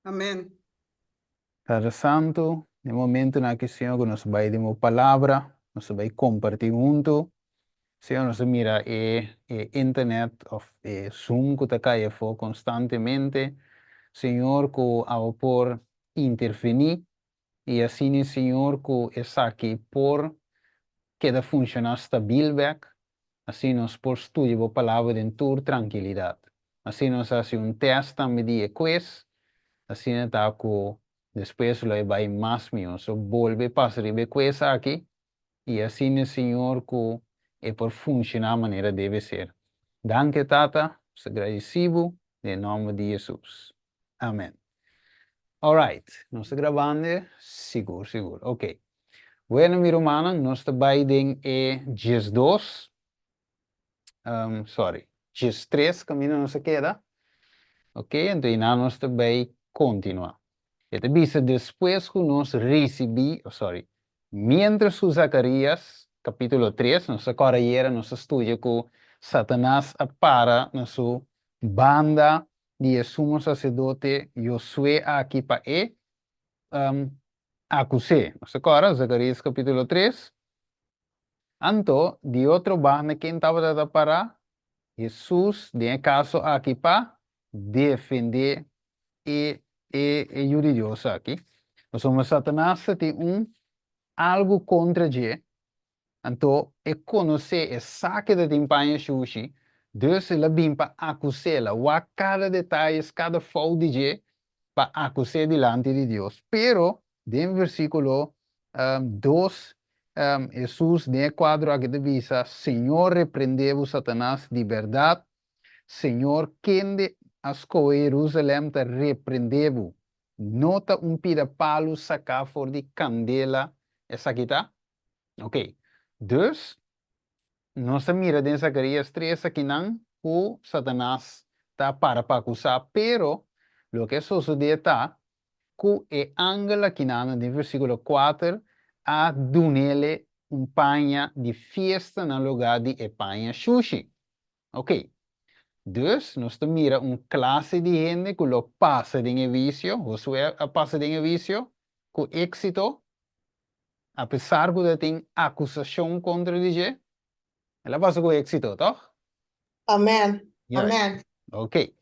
Amen. Tata Santu, den momentunan aki, Señor, ku nos bai den bo Palabra, nos ta bai kompartí huntu. Señor, nos ta mira e e internet òf e Zoom ku ta kai afó konstantemente. Señor, ku abo por intervení i asina, Señor, ku esaki por keda funshoná stabil bèk. Asina nos por studia bo Palabra den tur trankilidat. Asina nos hasi un tèst tambe di e quiz, asina ta ku despues lo e bai mas mihó. So bolbe pasa riba e quiz aki i asina Señor ku e por funshoná manera debe ser. Danki Tata, nos ta gradisí bo den nòmber di Hesus. Amen. Alright, nos ta grabando? Sigur, sigur. Ok. Bueno, mi rumannan, nos ta bai den e 12, sorry, 13 kaminda nos a keda. Ok, anto einan nos ta bai kontinuá. E ta bisa despues ku nos risibí, oh sorry, miéntras ku Zakarías, kapítulo 3, nos ta kòrda ayera nos a studia ku Satanas a para na su banda di e sumo saserdote Josué aki pa e akus'é. Nos ta kòrda Zakarías kapítulo 3. Anto, di otro banda ken tabata ta pará? Hesus, den e kaso aki pa defendé e e e Yu di Dios aki. Pasobra Satanas ta tin un algu kontra dje, Anto e konosé, e sa ke ta tin paña shushi, dus el a bin pa akus'é, el a wak kada detayes, kada fout di dje, pa akus'é dilanti di Dios. Pero, den versíkulo 2, Hesus den e kuadro aki ta bisa, Señor reprendé bo, Satanas, di bèrdat, Señor kende a skohe Jerusalèm ta reprendé bo. No ta un pida palu saká for di kandela esaki ta? Ok, dus nos ta mira den Zacarías 3 akinan ku Satanas ta para pa akusá, pero loke a sosodé ta ku e angel akinan den versíkulo 4 a dun'ele un paña di fiesta na lugá di e paña shushi. Ok, dus nos ta mira un klase di hende ku lo pasa den e wisio, Josué a pasa den e wisio ku éksito, Apesar ku ta tin akusashon kontra di dje, el a pasa ku éksito, tòg? Amèn. Amèn. Oké.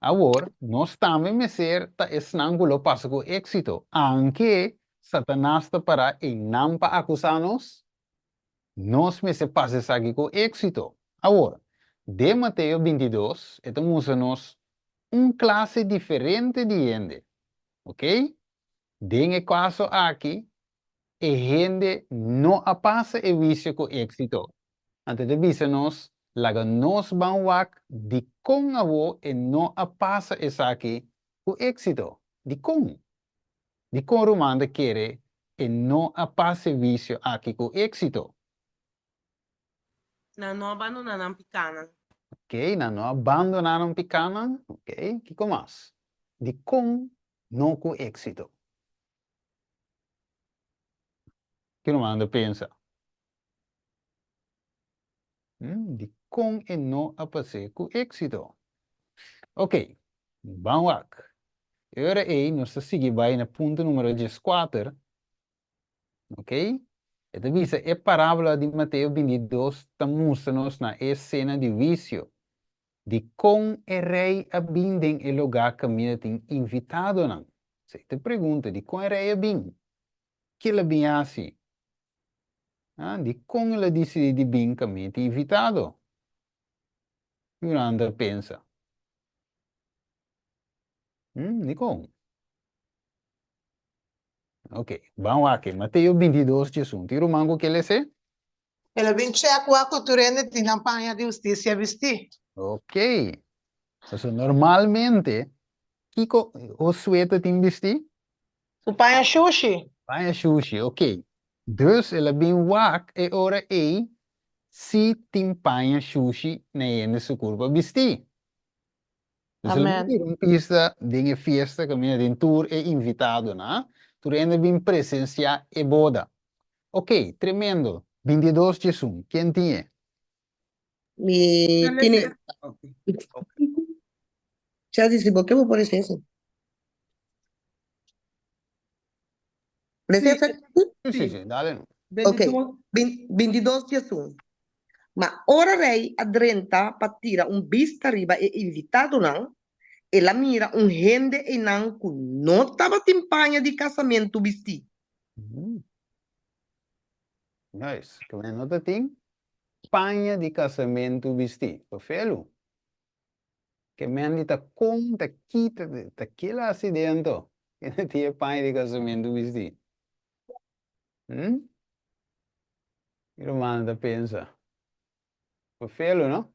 Awor, nos tambe mester ta esnan ku lo pasa ku éksito. Anke Satanas ta pará einan pa akusá nos, nos mester pasa esaki ku éksito. Awor, den Mateo 22, e ta mustra nos un klase diferente di hende. Oké? Den e kaso aki, e hende no a pasa e wisio ku éksito. Anto e ta bisa nos, Laga nos ban wak dikon awor e no a pasa esaki ku éksito. Dikon? Dikon ruman ta kere e no a pasa e wisio aki ku éksito? Nan no a bandoná nan pikánan. Oké, nan no a bandoná nan pikánan. Oké, kiko mas? Dikon no ku éksito? Ki ruman ta pensa? Dikon e no a pas'é ku éksito? Oké, ban wak. E ora ei nos ta sigui bai na punto número 14. Ok? E ta bisa e parábola di Mateo 22 ta mustra nos na e esena di huisio, di kon e rei a bin den e lugá kaminda tin invitadonan. Esei ta e pregunta, di kon e rei a bin? Ke el a bin hasi? Ah, di kon el a disidí di bin kaminda tin invitado? Yunanda ta pensa. Di kon? Ok, ban wak e. Mateo 22, 11. Tin ruman ku ke lese? El a bin chèk wak ku tur hende tin nan paña di hustisia bistí. Ok. Pasobra normalmente, kiko Josué ta tin bistí? Su paña shushi. Paña shushi, ok. Dus el a bin wak e ora ei si tin paña shushi na e hende su kurpa bistí. Dus el a Amen. tira un pista den e fiesta kaminda den tur e invitadonan. Tur hende a bin presensiá e boda. Ok, tremendo. 22 11. Ken tin e? Mi Dale, tiene. Fer. Ok. Chelsea, si bo ke bo por hasi eso. Mester Sí. efecto? Sí, sí, sí, dale no. Ok, 22. 22 diesun. Ma ora rei a drenta pa tira un bista riba e invitadonan, el a mira un hende einan ku no tabatin paña di kasamentu bistí. Juist, ku men no ta tin paña di kasamentu bistí. Pafelu. Ke men di ta kon ta kita ta kila hasi dentro ke no tin e paña di kasamentu bistí. Hm? Ki rumannan ta pensa? Pafelu, no?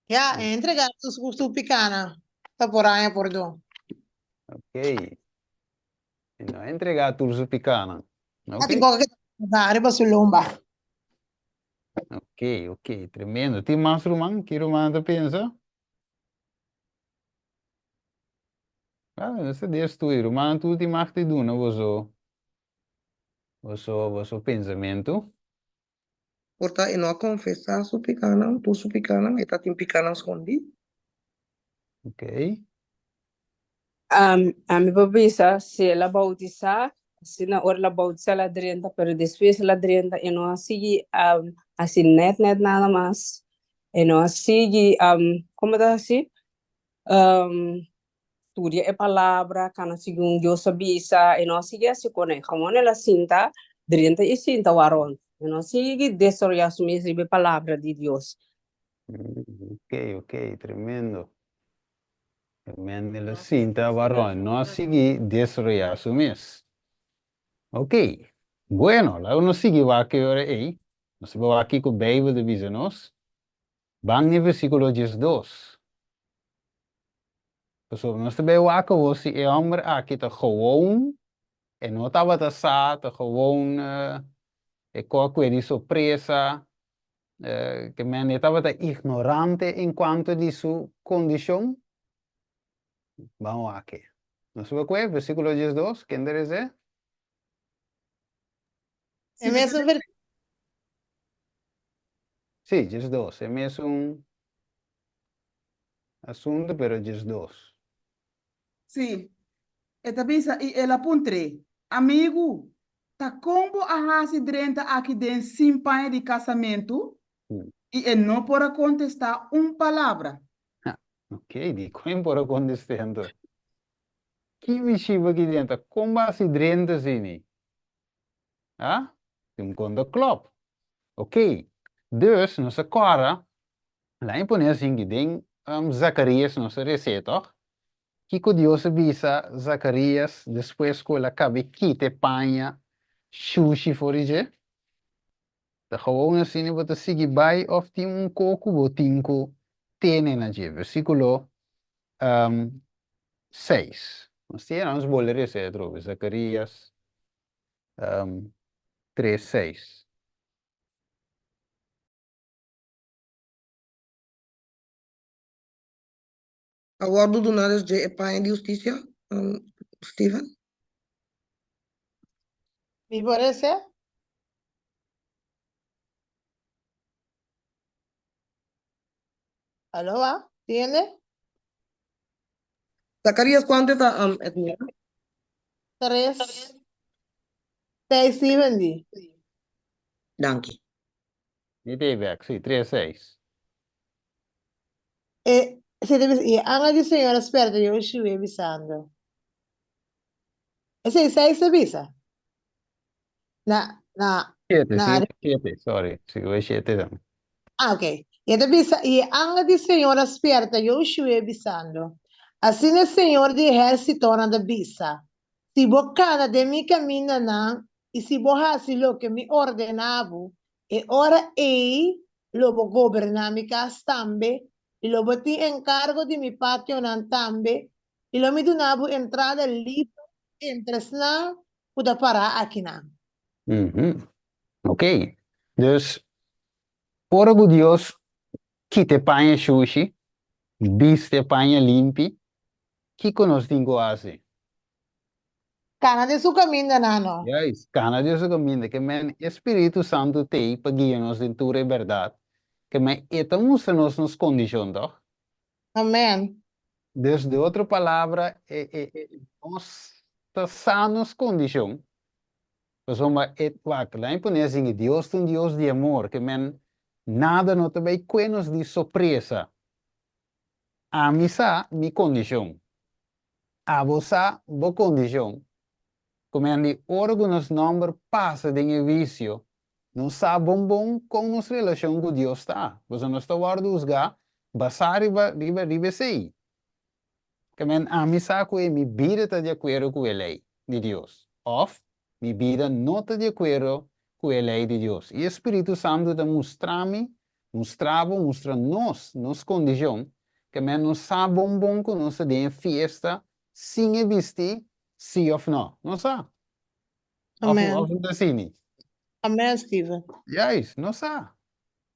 Ya, e entrega su su picana pa por aña pordon. Ok. E no a entrega tur su picanan. A Ok. tin poco que ta riba su lomba. Ok, ok, tremendo. Tin mas ruman? Ki ruman ta pensa? Ah, nos ta destruí. Rumannan tur tin mag di duna boso, boso, boso pensamentu. Por ta e no a konfesá su pikánan, tur su pikánan, e ta tin pikánan skondí. Ok. Ami por bisa si el a bautisá, asina ora el a bautisá el a drenta, pero despues el a drenta e no a sigui hasi nèt nèt nada mas, e no a sigui komo ta hasi? Studia e palabra, kana segun Dios a bisa, e no a sigui hasi kuné, gewoon el a sinta drenta i sinta waront, e no a sigui desaroyá su mes riba e palabra di Dios. Ok, ok, tremendo. Tremendo, el a sinta waront, no a sigui desaroyá su mes. Ok, bueno, laga nos sigui wak e ora ei, nos ta wak kiko Beibel ta bisa nos. Ban n'e versíkulo 12. Pasobra nos ta bay wak awor si e homber aki ta gewoon, e no tabata sa, ta gewoon e ko kue di sorpresa, ke men e tabata ignorante en cuanto di su condicion. Ban wak e. Nos ta kue versíkulo 12, ken ta reza? E mesun versíkulo. Sí, 12. E mesun asuntu, pero 12. Sí. E ta bisa, i el a puntr'é, Amigu, ta kon bo a hasi drenta aki den sin paña di kasamentu? I e no por a kontestá un palabra. Ok, dikon e por a kontest'é anto? Ki bishiba ki drenta? Kon bo a hasi drenta asini? Ha? Tin un konta klòp. Ok, dus nos a kòrda, laat mi pone asin ki den Zakarias nos a res'é tòg? Kiko Dios a bisa Zakarias despues ku el a kab'é kita e paña shushi for di dje? Ta gewoon asina bo ta sigui bai òf tin un ko ku bo tin ku tene na dje? Versíkulo seis. Nos tin nos bolbe res'é atrobe, Zakarias 3, 6. A wòrdu duná des dje e paña di hustisia, Steven? Mi por esei? Aloha, tiende? Zacarías, cuanto ta Edmira? Tres, seis, Steven di. Danki. Mi ta bek, sí, tres, seis. E, si ta bisa, i e angel di Señor a sperta Yoshue bisando. Esei seis ta bisa. Na, na, Shete, na. sí, shete, sorry, sí, we shete dan. Ah, ok. I e ta bisa, i e angel di Señor a spierta Yoshue bisando, Asina e Señor di ehérsitonan ta bisa, Si bo kana den mi kamindanan i si bo hasi loke mi ordená bo, e ora ei lo bo goberná mi kas tambe i lo bo tin enkargo di mi pationan tambe i lo mi duna bo entrada liber entre esnan ku ta pará akinan. Ok. Dus, ora ku Dios kita e paña shushi, bisti e paña limpi, kiko nos tin ku hasi? Kana den su kamindanan, no? Juist, kana den su kaminda. Ke men e Spiritu Santu t'ei pa guia nos den tur e bèrdat. Ke men e ta mustra nos nos kondishon, tòg? Amen. Dus, den otro palabra, e, e, e, nos ta sa nos kondishon. Pasobra e wak, laat mi pone asin, Dios ta un Dios di amor, ke men nada no ta bay kue nos di sorpresa. Ami sa mi kondishon. Abo sa bo kondishon. Ku men di ora ku nos nòmber pasa den e wisio, nos sa bon bon kon nos relashon ku Dios ta. Pasobra nos ta wòrdu husgá basá riba riba riba esei. Ke men ami sa ku e mi bida ta di akuerdo ku e lei di Dios, òf mi bida no ta di akuerdo ku e lei di Dios. I e Spiritu Santu ta mustra mi, mustra bo, mustra nos, nos kondishon, ke men nos sa bon bon ku nos ta den e fiesta sin e bisti si òf nò. Nos sa. Òf Amen. òf no ta asini? Amen, Steven. Juist, nos sa.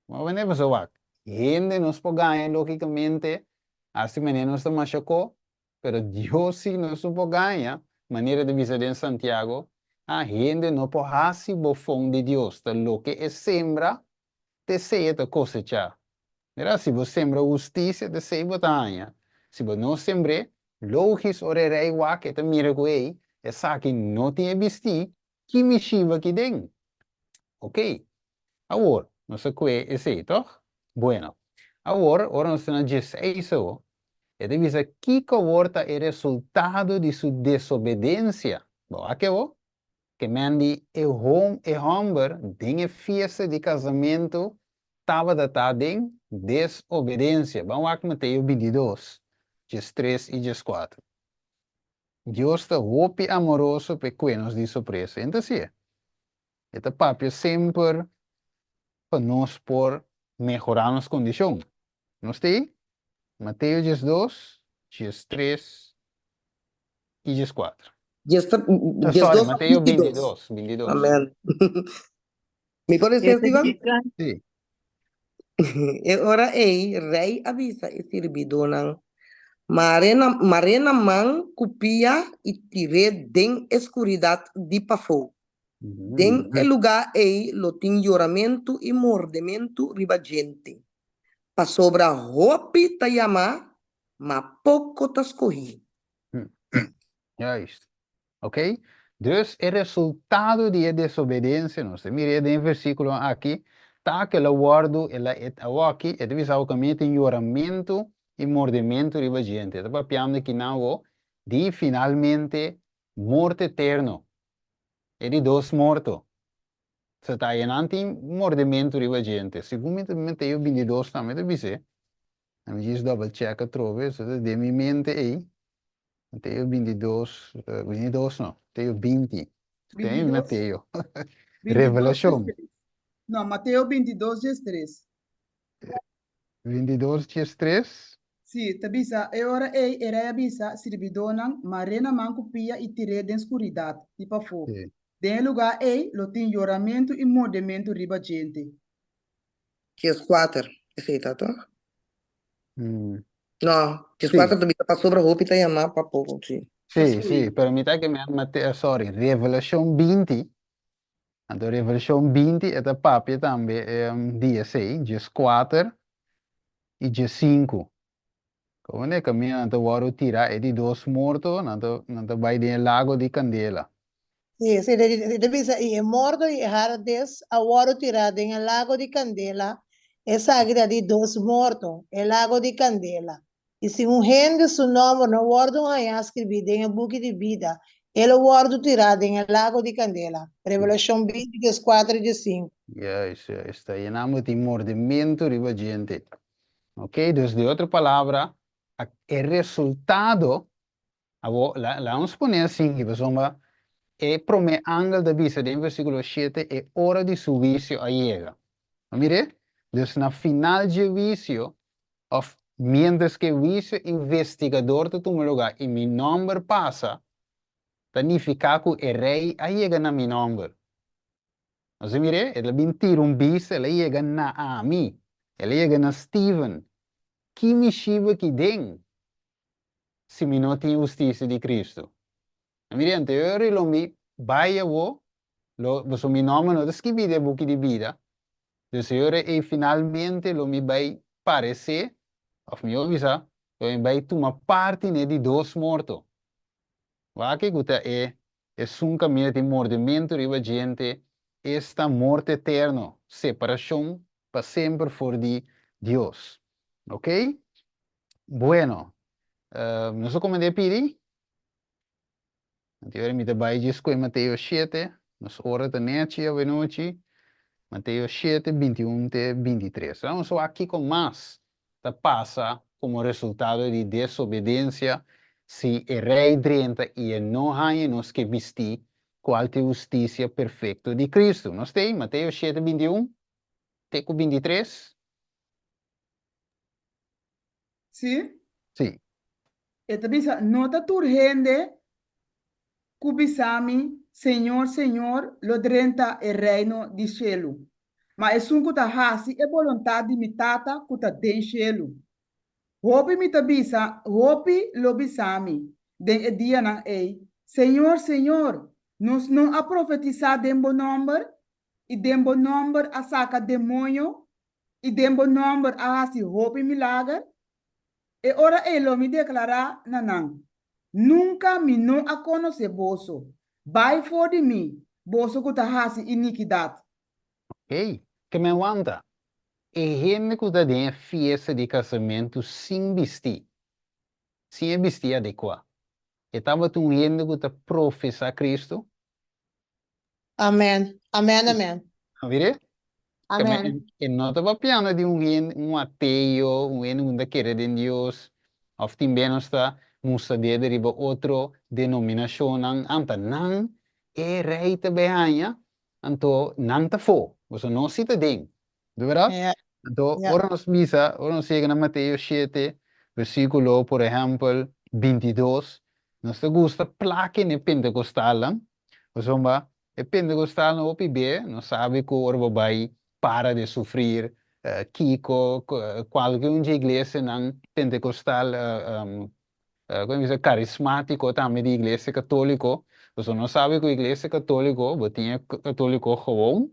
Ma wanneer boso wak, hende nos por gaña lógicamente, hasi manera nos ta masha ko, pero Dios si nos no por gaña, manera ta bisa den Santiago, ah, hende no por hasi bofon di Dios, ta loke e sembra, t'esei e ta kosechá. Mira, si bo sembra hustisia, t'esei bo ta haña. Si bo no sembr'é, lógis ora e rei wak, e ta mira ku ei, esaki no tin e bistí, ki mishiba ki den? Oké, awor, nos a kue esei, tòg? Bueno, awor, ora nos ta na dieseis awo, e ta bisa kiko awor ta e resultado di su desobedensia. Bo wak awo? Ke men di e hom e hòmber den e fiesta di kasamentu tabata ta den desobedensia. Ban wak Mateo bintidos, diestres i dieskuater. Dios ta hopi amoroso p'e kue nos di sorpresa. E no ta si'e. E ta papia semper pa nos por mehorá nos kondishon. Nos ta ei? Mateo 12, 13 i 14. Sorry, Mateo 22, 22. Amen. Mi por esei, Steven? Sí. E ora ei rei a bisa e sirbidónan, Mar'é na, mar'é na man ku pia i tir'é den e skuridat di pafó. Den e lugá ei lo tin yoramentu i mordementu riba djente, pasobra hopi ta yamá, ma poko ta skohí. Juist. Ok? Dus e resultado di e desobedensia, nos ta mir'é den e versíkulonan aki, ta ku el a wòrdu, el a, e awoki, e ta bisa awo kaminda tin yoramentu i mordementu riba djente. E ta papiando akinan awo di finalmente morto eterno, e di dos morto. Sa ta ayenan tin mordementu riba djente. Segun mi ta Mateo bintidos tambe ta bis'é. Mi djis double check atrobe, so ta den mi mente ei. Mateo bintidos, bintidos no, Mateo binti. Ten Mateo. Revelacion. No, Mateo bintidos diestres. Bintidos diestres. Sí, ta bisa, E ora ei e rei a bisa sirbidónan, Mar'é na man ku pia i tir'é den skuridat di pafó. Den e lugá ei lo tin yoramentu i mordementu riba djente. Dieskuater, esei ta tòg? No, dieskuater ta bisa pasobra hopi ta yamá pa poko, sí. Sí, sí, pero mi ta ke men Mateo, sorry, Revelashon binti, anto Revelashon binti e ta papia tambe di esei, dieskuater i diesinku. Komo ne kaminda nan ta wòrdu tirá e di dos morto, nan ta nan ta bai den e lago di kandela. Sí, sí, e ta bisa, i e morto i e Hades a wòrdu tirá den e lago di kandela, esaki ta di dos morto, e lago di kandela. I si un hende su nòmber no wòrdu hañá skribí den e buki di bida, e lo wòrdu tirá den e lago di kandela. Revelashon binti, dieskuater i diesinku. Juist, juist. Ta yená bo tin mordementu riba djente. Ok, dus di otro palabra, e resultado, awor laga nos pone asin, pasobra e prome angel ta bisa den versiculo shete, e ora di su huicio a yega. Bo mir'é? Dus na final dje huicio, of mientras cu e huicio investigador ta tuma lugar y mi nomber pasa, ta nifica cu e rey a yega na mi nomber. Nos a mir'é, el a bin tira un bista, el a yega na ami, el a yega na Steven. Ki mi shiba ki den si mi no tin e hustisia di Cristo? A mir'é, anterior i lo mi bai awo, lo, pasobra mi nòmber no ta skibí den e buki di bida, dus e ora ei finalmente lo mi bai paresé, òf mihó bisa, lo mi bai tuma parti na e di dos morto. Wak ku ta e. Esun kaminda tin mordementu riba djente, esta morto eterno, separashon pa semper for di Dios. Ok? Bueno, nos a komend'é pidi. Anto ora mi ta bai djis koe Mateo shete, nos ora ta nechi awenochi, Mateo shete, 21 te 23. Nos wak kiko mas ta pasa komo resultado di desobedensia si e rei drenta i e no haña nos ke bistí kual ta e hustisia perfekto di Kristu. Nos ta ei, Mateo shete, 21 te ku 23. Sí? Sí. E ta bisa, No ta tur hende ku bisa mi, Señor, Señor, lo drenta e Reino di shelu, ma esun ku ta hasi e boluntat di mi Tata ku ta den shelu. Hopi mi ta bisa, hopi lo bisa mi den e dianan ei, Señor, Señor, nos no a profetisá den bo nòmber, i den bo nòmber a saka demoño, i den bo nòmber a hasi hopi milager? E ora ei lo mi deklará na nan, Nunka mi no a konosé boso. Bai for di mi, boso ku ta hasi inikidat. Hey, ke men wanta! E hende ku ta den e fiesta di kasamentu sin bistí, sin e bistí adekuá, e tabata un hende ku ta profesá Kristu? Amen. Amen, amen. Mire? Amen. E no ta papiando di un hende, un ateo, un hende ku no ta kere den Dios, òf tin bes nos ta mustra dede riba otro denominashonnan, anta nan e rei ta bai haña, anto nan ta afó, pasobra nos si ta den. Di bèrdat? Ja. Anto Ja. ora nos bisa, ora nos yega na Mateo shete, versíkulo, por ehèmpel, bintidos, nos ta gusta plaka na e pentekostalnan, pasobra e pentekostalnan hopi be nos sabi ku ora bo bai Para de Sufrir, kiko, kualke un dje iglesianan pentekostal, komo bisa, karismátiko tambe di iglesia katóliko, pasobra nos sabi ku iglesia katóliko, bo tin e katóliko gewoon,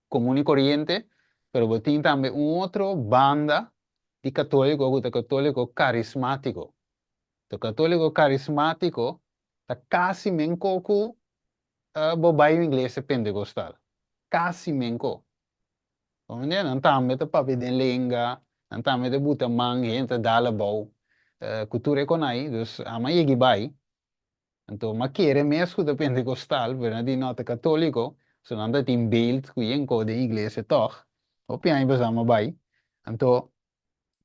komun i koriente, pero bo tin tambe un otro banda di katóliko ku ta katóliko karismátiko. To katóliko karismátiko ta kasi menko ku bo bai un iglesia pentekostal. Kasi menko. Comprende? Nan tambe ta papia den lenga, nan tambe ta buta man, hende ta dal abou ku tur e konai. Dus ama yegi bai. Anto m'a kere mes ku ta pentekostal, pero nan di no ta katoliko, so nan ta tin beeld ku yenko den iglesia tòg. Hopi aña pasá m'a bai. Anto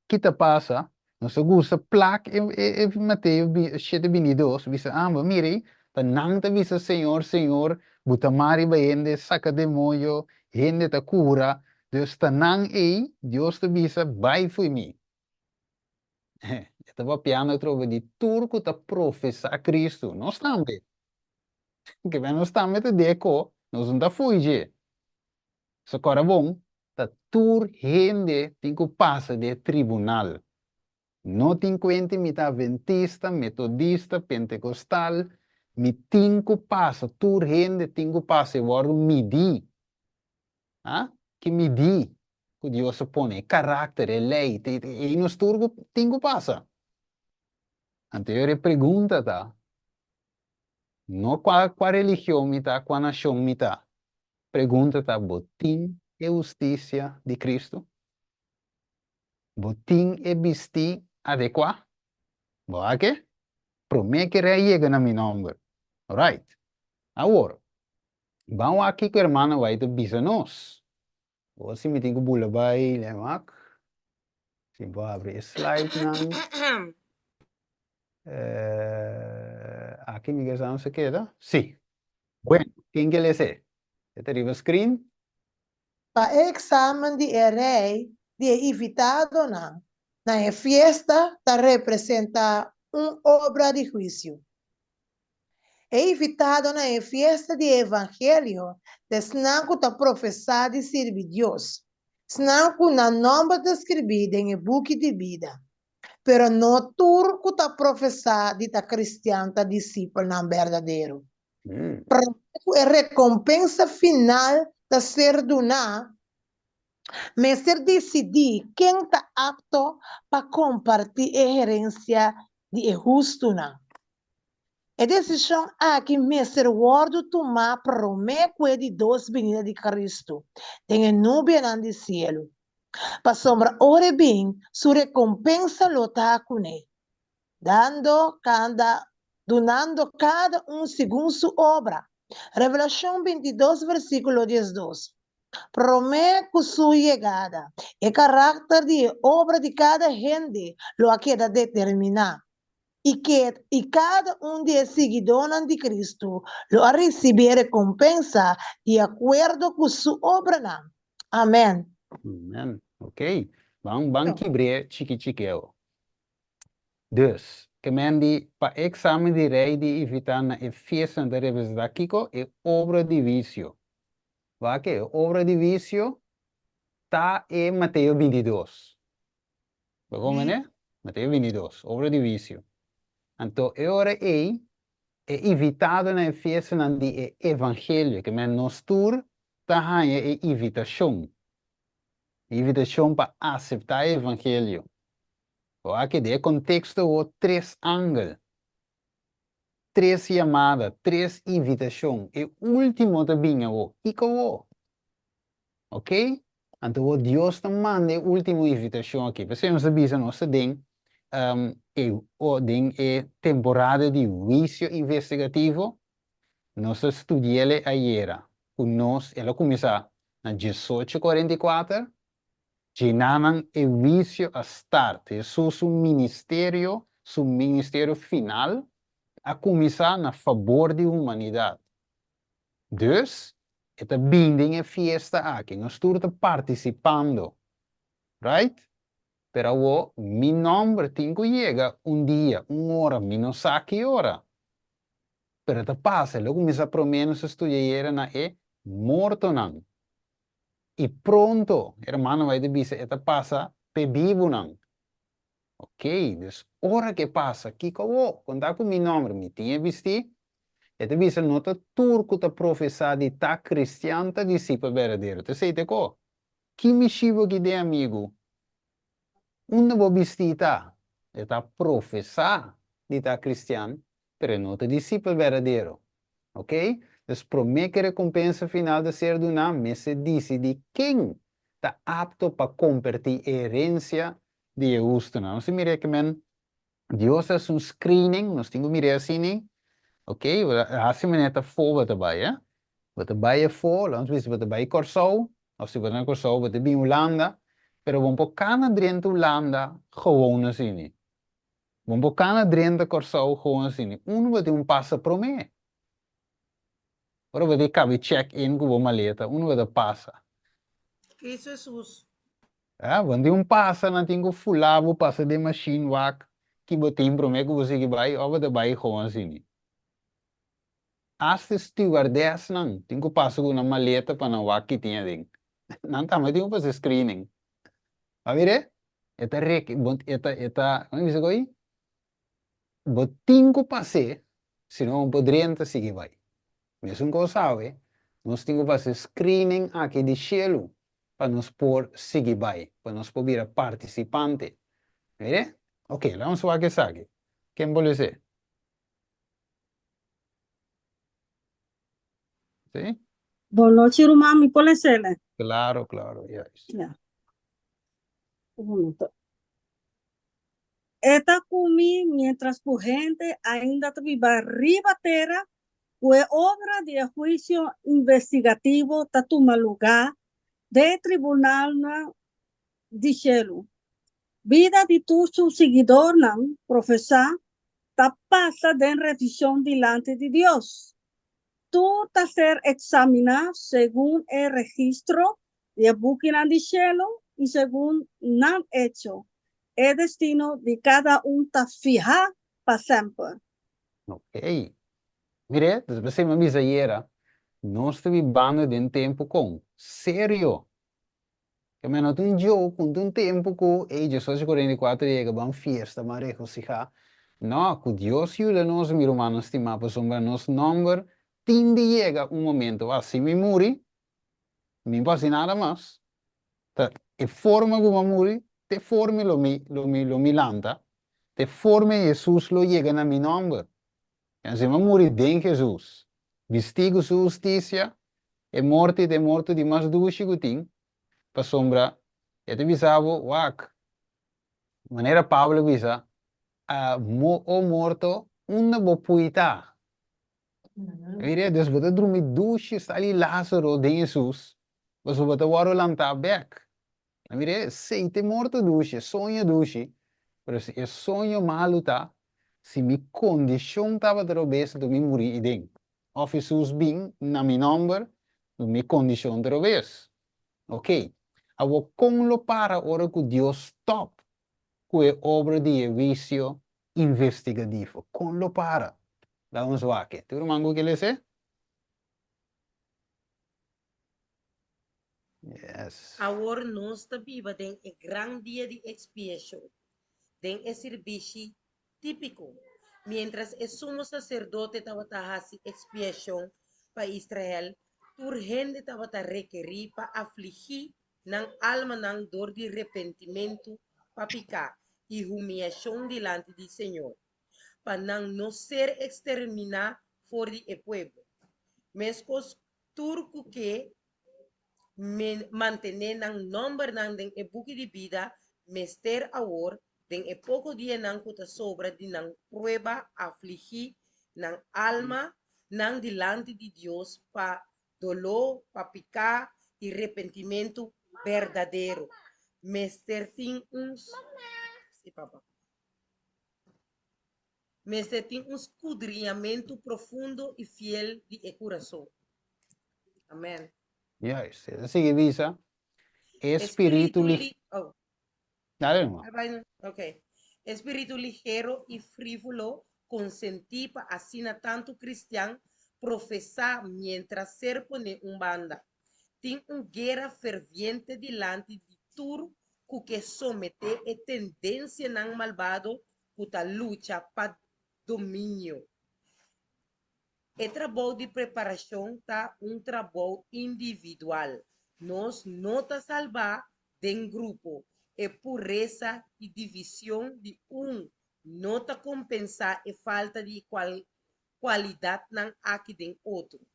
ki ta pasa? Nos ta gusta plak e e Mateo shete bintidos, bisa, ah, bo mira ei, ta nan ta bisa Señor, Señor, bo ta mari riba hende, saka demoño, hende ta kura, dus ta nan ei, Dios ta bisa, bai fo'i mi. E ta papiando atrobe di tur ku ta profesá Kristu. Nos tambe. Ke nos tambe ta deko, nos no ta fui dje. So kòrda bon, ta tur hende tin ku pasa den e tribunal. No tin kuenti mi ta aventista, metodista, pentekostal, mi tin ku pasa, tur hende tin ku pasa e wòrdu midí. Ha? Ki midí ku Dios a pone, e karakter, e lei, ei nos tur ku tin ku pasa. Anto e pregunta ta, no kua kua religion mi ta, kua nashon mi ta, pregunta ta, bo tin e hustisia di Kristu? Bo tin e bistí adekuá? Bo a ke? Promé ke rei yega na mi nòmber. Alright. Awor, Ban wak kiko hermana White ta bisa nos. Awor si mi tin ku bula bai lei wak. Si bo abri e slide nan. Aki mi ke sa nos a keda. Si. Bueno, ken ke les'é? E ta riba screen. Pa e eksamen di e rei di e invitadonan na e fiesta ta representá un obra di huisio. E invitado na e fiesta di e evangelio ta esnan ku ta profesá di sirbi Dios, esnan ku nan nòmber ta skribí den e buki di bida. Pero no tur ku ta profesá di ta kristian ta disipelnan berdadero. Promé ku e rekompensa final ta ser duná, mester disidí ken ta apto pa kompartí e herensia di e hustunan. E desishon aki mester wòrdu tumá promé ku e di dos binida di Kristu den e nubianan di sielu, pasobra ora e bin, su rekompensa lo ta kuné, dando kada dunando kada un segun su obra. Revelashon 22 versíkulo 12 Promé ku su yegada, e karakter di e obra di kada hende lo a keda determiná. I ke i kada un di e siguidónan di Kristu lo a risibí e rekompensa di akuerdo ku su obranan. Amèn. Amèn. Ok. Ban ban kibr'é chiki chikeo. Dus, ke men di pa e eksamen di rei di invitá na e fiestanan ta representá kiko? E obra di huisio. Wak e obra di huisio ta e Mateo 22. Bo kon mene? Mateo 22, obra di huisio. Anto e ora ei, e invitado na e fiestanan di e evangelio, ke men nos tur ta haña e invitashon, e invitashon pa aseptá e evangelio. Bo a keda e konteksto awor tres angel, tres yamada, tres invitashon. E último ta bin awor. Kiko awor? Ok? Anto bo Dios ta manda e ultimo invitacion aki. P'esei nos ta bisa nos ta den e den e temporada di huicio investigativo. Nos a studi'el ayera cu nos, el a cuminsa na diesocho 44, djenanan e huicio a start. Jesus su ministerio, su ministerio final a cuminsa na fabor di humanidad. Dus, e ta bin den e fiesta aki. Nos tur ta partisipando. Right? Pero awor, mi nòmber tin ku yega un dia, un ora, mi no sa ki ora. Pero ta pasa, lo kuminsá promé nos a studia ayera na e mortonan. I pronto, e hermano bai ta bisa, e ta pasa p'e bibunan. Ok, dus ora ke pasa, kiko awor? Konta ku mi nòmber, mi tin e bistí. E ta bisa, no ta tur ku ta profesá di ta kristian ta disipel berdadero. Ta esei te ko. Ki mishi bo ki den, amigu? Unda bo bistí ta? E ta profesá di ta kristian, pero e no ta disipel berdadero. Ok? Dus promé ku e rekompensa final ta ser duná, mester disidí ken ta apto pa kompartí e herensia di e hustunan. Nos tin mira ke men Dios a hasi un screening, nos tin ku mira asini, ok, bo ta hasi manera ta afó bo ta bai, eh. Bo ta bai afó, laga nos bisa bo ta bai Kòrsou, òf si bo ta na Kòrsou bo ta bin Hulanda, pero bo no por kana drenta Hulanda gewoon asini. Bo no por kana drenta Kòrsou gewoon asini. Unu bo tin un pasa promé. Ora bo ta kabe check in ku bo maleta, unu bo ta pasa. Cristo Jesus. Ya, bo tin un pasa, nan tin ku fula bo pasa den machine wak ki bo tin prome ku bo sigui bai of bo ta bai gewoon asini. Hasta e stewardessnan tin ku pasa ku nan maleta pa nan wak ki tin aden. Nan tambe tin ku pasa screening. Bo a mira? E ta rek, bo, e ta, e ta, kon e bisa ku ei? Bo tin ku pas'é, sino bo por drenta sigui bai. Mesun kos awe, nos tin ku pasa e screening aki di shelu pa nos por sigui bai, pa nos por bira partisipante. Mire? Ok, laga nos wak esaki. Ken por les'é? Sí? Bon nochi ruman, mi por les'é? Claro, claro, juist. Ja. Un momento. E ta ku mi miéntras ku hende ainda ta biba riba tera, ku e obra di e huisio investigativo ta tuma lugá den e tribunalnan di shelu. Bida di tur su siguidornan profesá ta pasa den revishon dilanti di Dios. Tur ta ser eksaminá segun e registro di e bukinan di shelu i segun nan echo. E destino di kada un ta fihá pa semper. Ok. Mire, despues mi a bisa ayera, nos ta bibando den tempu kon serio. Ke men no ta un joke, no ta un tempu ku, ey, 18:44 yega, ban fiesta, ban regosihá. No, ku Dios yuda nos, mi rumannan stimá, pasobra nos nòmber tin di yega un momento, a si mi muri, mi no por hasi nada mas. Ta e forma ku bo a muri, te forma lo mi, lo mi, lo mi lanta, te forma Hesus lo yega na mi nòmber. Si mi a muri den Hesus, bistí ku su hustisia, e morti ta e morto di mas dushi ku tin, pasobra e ta bisa bo, Wak, manera Pablo a bisa, O morto, unda bo pui ta? Mira, dus bo ta drumi dushi, sali Lázaro den Hesus, pasobra bo ta wòrdu lantá bèk. Mira, esei ta e morto dushi, e soño dushi, pero si e soño malu ta, si mi kondishon tabata robes, anto mi muri ei den. Òf Hesus bin na mi nòmber, anto mi kondishon ta robes. Oké, awor kon lo para ora ku Dios stòp ku e obra di e huisio investigativo? Kon lo para? Laga nos wak. Tur ruman ku ke lesa? Yes. Awor nos ta biba den e gran dia di ekspiashon, den e sirbishi típiko. Miéntras e sumo saserdote tabata hasi ekspiashon pa Israel, tur hende tabata rekerí pa afligí nan almanan dor di repentimentu pa piká i humiashon dilanti di Señor, pa nan no ser eksterminá for di e pueblo. Meskos tur ku ke mantené nan nòmbernan den e buki di bida mester awor, den e poko dianan ku ta sobra di nan prueba, afligí nan alma nan dilanti di Dios pa doló pa piká i repentimentu berdadero. Mester tin un Sí, papa. Mester tin un skudriñamentu profundo i fiel di e kurason. Amen. Juist. E ta sigui bisa, E spiritu li. Oh. Dale nomás. Ok. E spiritu ligero i frívolo konsentí pa asina tantu kristian profesá miéntras ser poné un banda. Tin un guera ferviente dilanti di tur ku ke someté e tendensianan malbado ku ta lucha pa dominio. E trabou di preparashon ta un trabou individual. Nos no ta salbá den grupo. E puresa i division di un no ta kompensá e falta di kualidatnan aki den otro.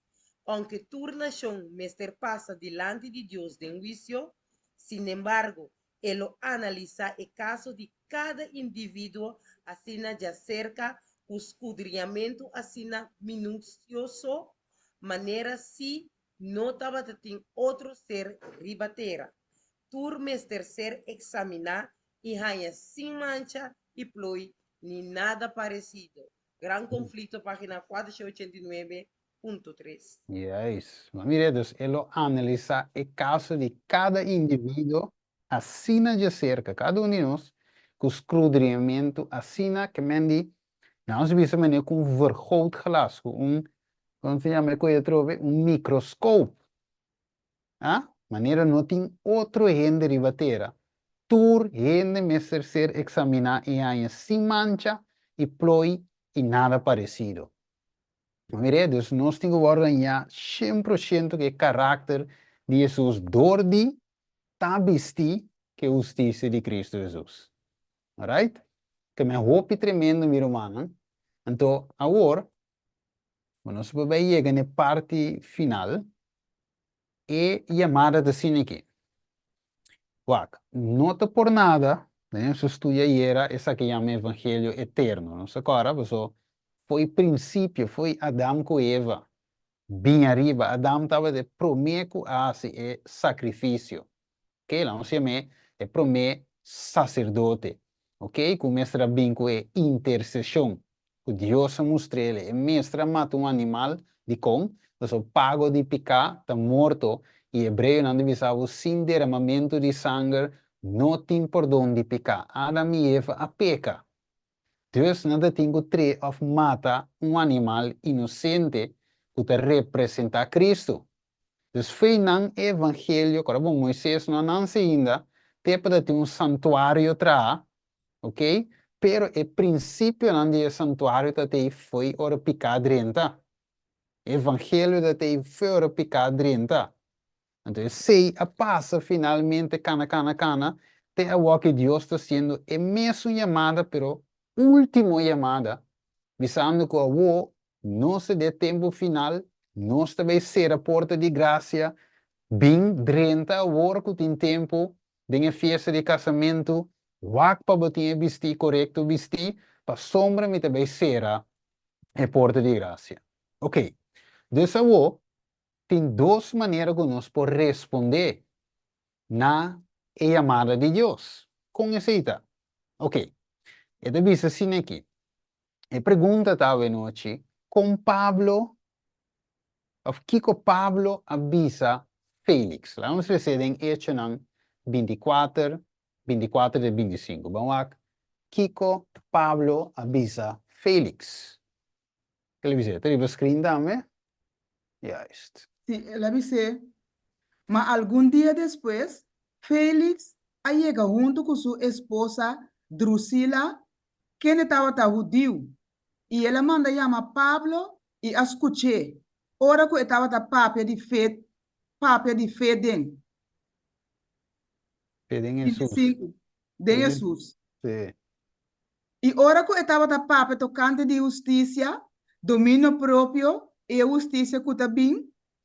Ounke tur nashon mester pasa dilanti di Dios den huisio, sinembargo, E lo analisá e kaso di kada individuo asina djaserka ku skudriñamentu asina minusioso manera si no tabata tin otro ser riba tera. Tur mester ser eksaminá i haña sin mancha i plooi ni nada paresido. Gran Konflikto, página 489.3. Juist. Ma mira, dus e lo analisá e kaso di kada individuo asina djaserka, kada un di nos, ku skrudriñamentu asina ke men di, nos bisa manera ku un vergrootglas, ku un, kon se yama e koe atrobe, un mikroskop. A, manera no tin otro hende riba tera, tur hende mester ser eksaminá i haña sin mancha i plooi i nada paresido. Mir'é, dus nos tin ku wòrdu hañá shen por shento ku e karakter di Hesus dor di ta bistí ku e hustisia di Kristu Hesus. Alright? Ke men hopi tremendo, mi rumannan. Anto, awor, ku nos por bai yega na e parti final, E yamada ta asina aki. Wak, no ta por nada, den nos studio ayera, esaki yama evangelio eterno. Nos ta kòrda? Paso fo'i prinsipio, fo'i Adam ku Eva bin ariba, Adam tabata e promé ku a hasi e sakrifisio. Ok, laga nos yam'é e promé saserdote, ok, ku mester a bin ku e interseshon ku Dios a mustr'el. E mester a mata un animal, dikon? Pasobra pago di piká ta morto, i hebreonan ta bisa bo sin deramamentu di sanger no tin pordon di piká. Adam i Eva a peka. Dus nan ta tin ku tree òf mata un animal inosente ku ta representá Kristu. Dus fei nan e evangelio, kòrda bon, Moises no a nanse ainda, te pa ta tin un santuario traha, ok, pero e prinsipionan di e santuario ta tei foi ora piká drenta. E evangelio ta tei foi ora piká drenta. Anto esei a pasa finalmente kana kana kana te awoki Dios ta hasiendo e mesun yamada pero ultimo yamada bisando ku awo. Nos ta den e tempu final, nos ta bay sera porta di gracia, bin drenta awor cu tin tempu den e fiesta di casamentu, wak pa bo tin e bistí corecto bistí, pasobra mi ta bay sera e porta di gracia. Ok, dus awor tin dos manera cu nos por responde na e yamada di Dios. Con esey ta? Ok, e ta bisa asina aki, E pregunta ta awenochi, kon Pablo, òf kiko Pablo a bisa Félix? Laga nos lesa den Echonan bintikuater, bintikuater te bintisinku. Ban wak kiko Pablo a bisa Félix. Ke el a bis'é? Ta riba screen tambe? Juist. Sí, el a bis'é. Ma algun dia despues, Félix a yega huntu ku su esposa Drusila, kende tabata hudiu, i el a manda yama Pablo i a skuch'é ora ku e tabata papia di fe, papia di fe den. Fe den Hesus. 25, den Hesus. Sí. I ora ku e tabata papia tokante di hustisia, dominio propio i e hustisia ku ta bin,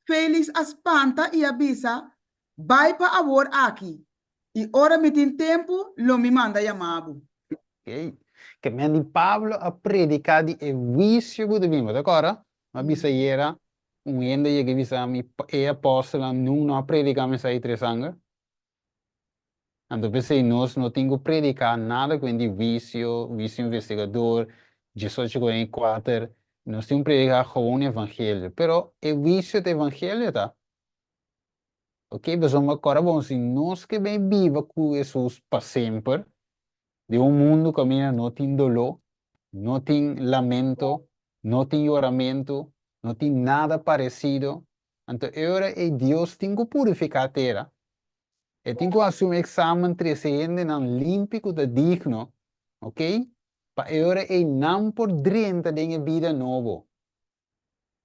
Félix a spanta i a bisa, Bai pa awor aki, i ora mi tin tempu lo mi manda yama bo. Oké. Ke men di Pablo a prediká di e huisio ku ta bin. Bo ta kòrda? Mi a bisa ayera, un hende yega i bisa mi, e apòstelnan nun no a prediká mensahe di tres anger. Anto p'esei nos no tin ku prediká nada ku di huisio, huisio investigador, diesocho kuarenta i kuater. Nos tin ku prediká gewoon evangelio. Pero e huisio ta evangelio ta. Ok, pasobra kòrda bon, si nos ke bai biba ku Hesus pa semper, den un mundu kaminda no tin doló, no tin lamento, no tin yoramentu, no tin nada paresido, anto e ora ei Dios tin ku purifiká tera. E tin ku hasi un eksamen trese hendenan limpi ku ta digno, ok, pa e ora ei nan por drenta den e bida nobo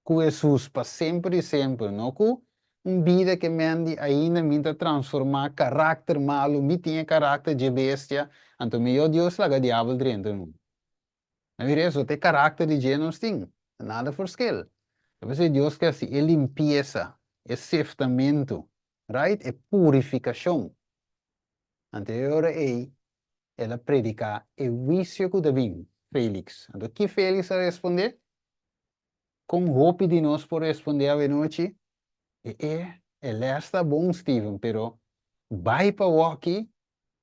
ku Hesus pa semper i semper, no ku un bida ke men di ainda mi ta transformá karakter malu, mi tin e karakter dje bestia, anto mihó Dios laga diabel drenta nun. Na mira eso ta e karakter di dje nos tin, nada forskel. Ta p'esei Dios ke hasi e limpiesa, e seftamentu, right, e purifikashon. Anto e ora ei el a prediká e huisio ku ta bin, Félix. Anto ki Félix a respondé? Kon hopi di nos por respondé awenochi? E e, e lès ta bon, Steven, pero bai pa wòki,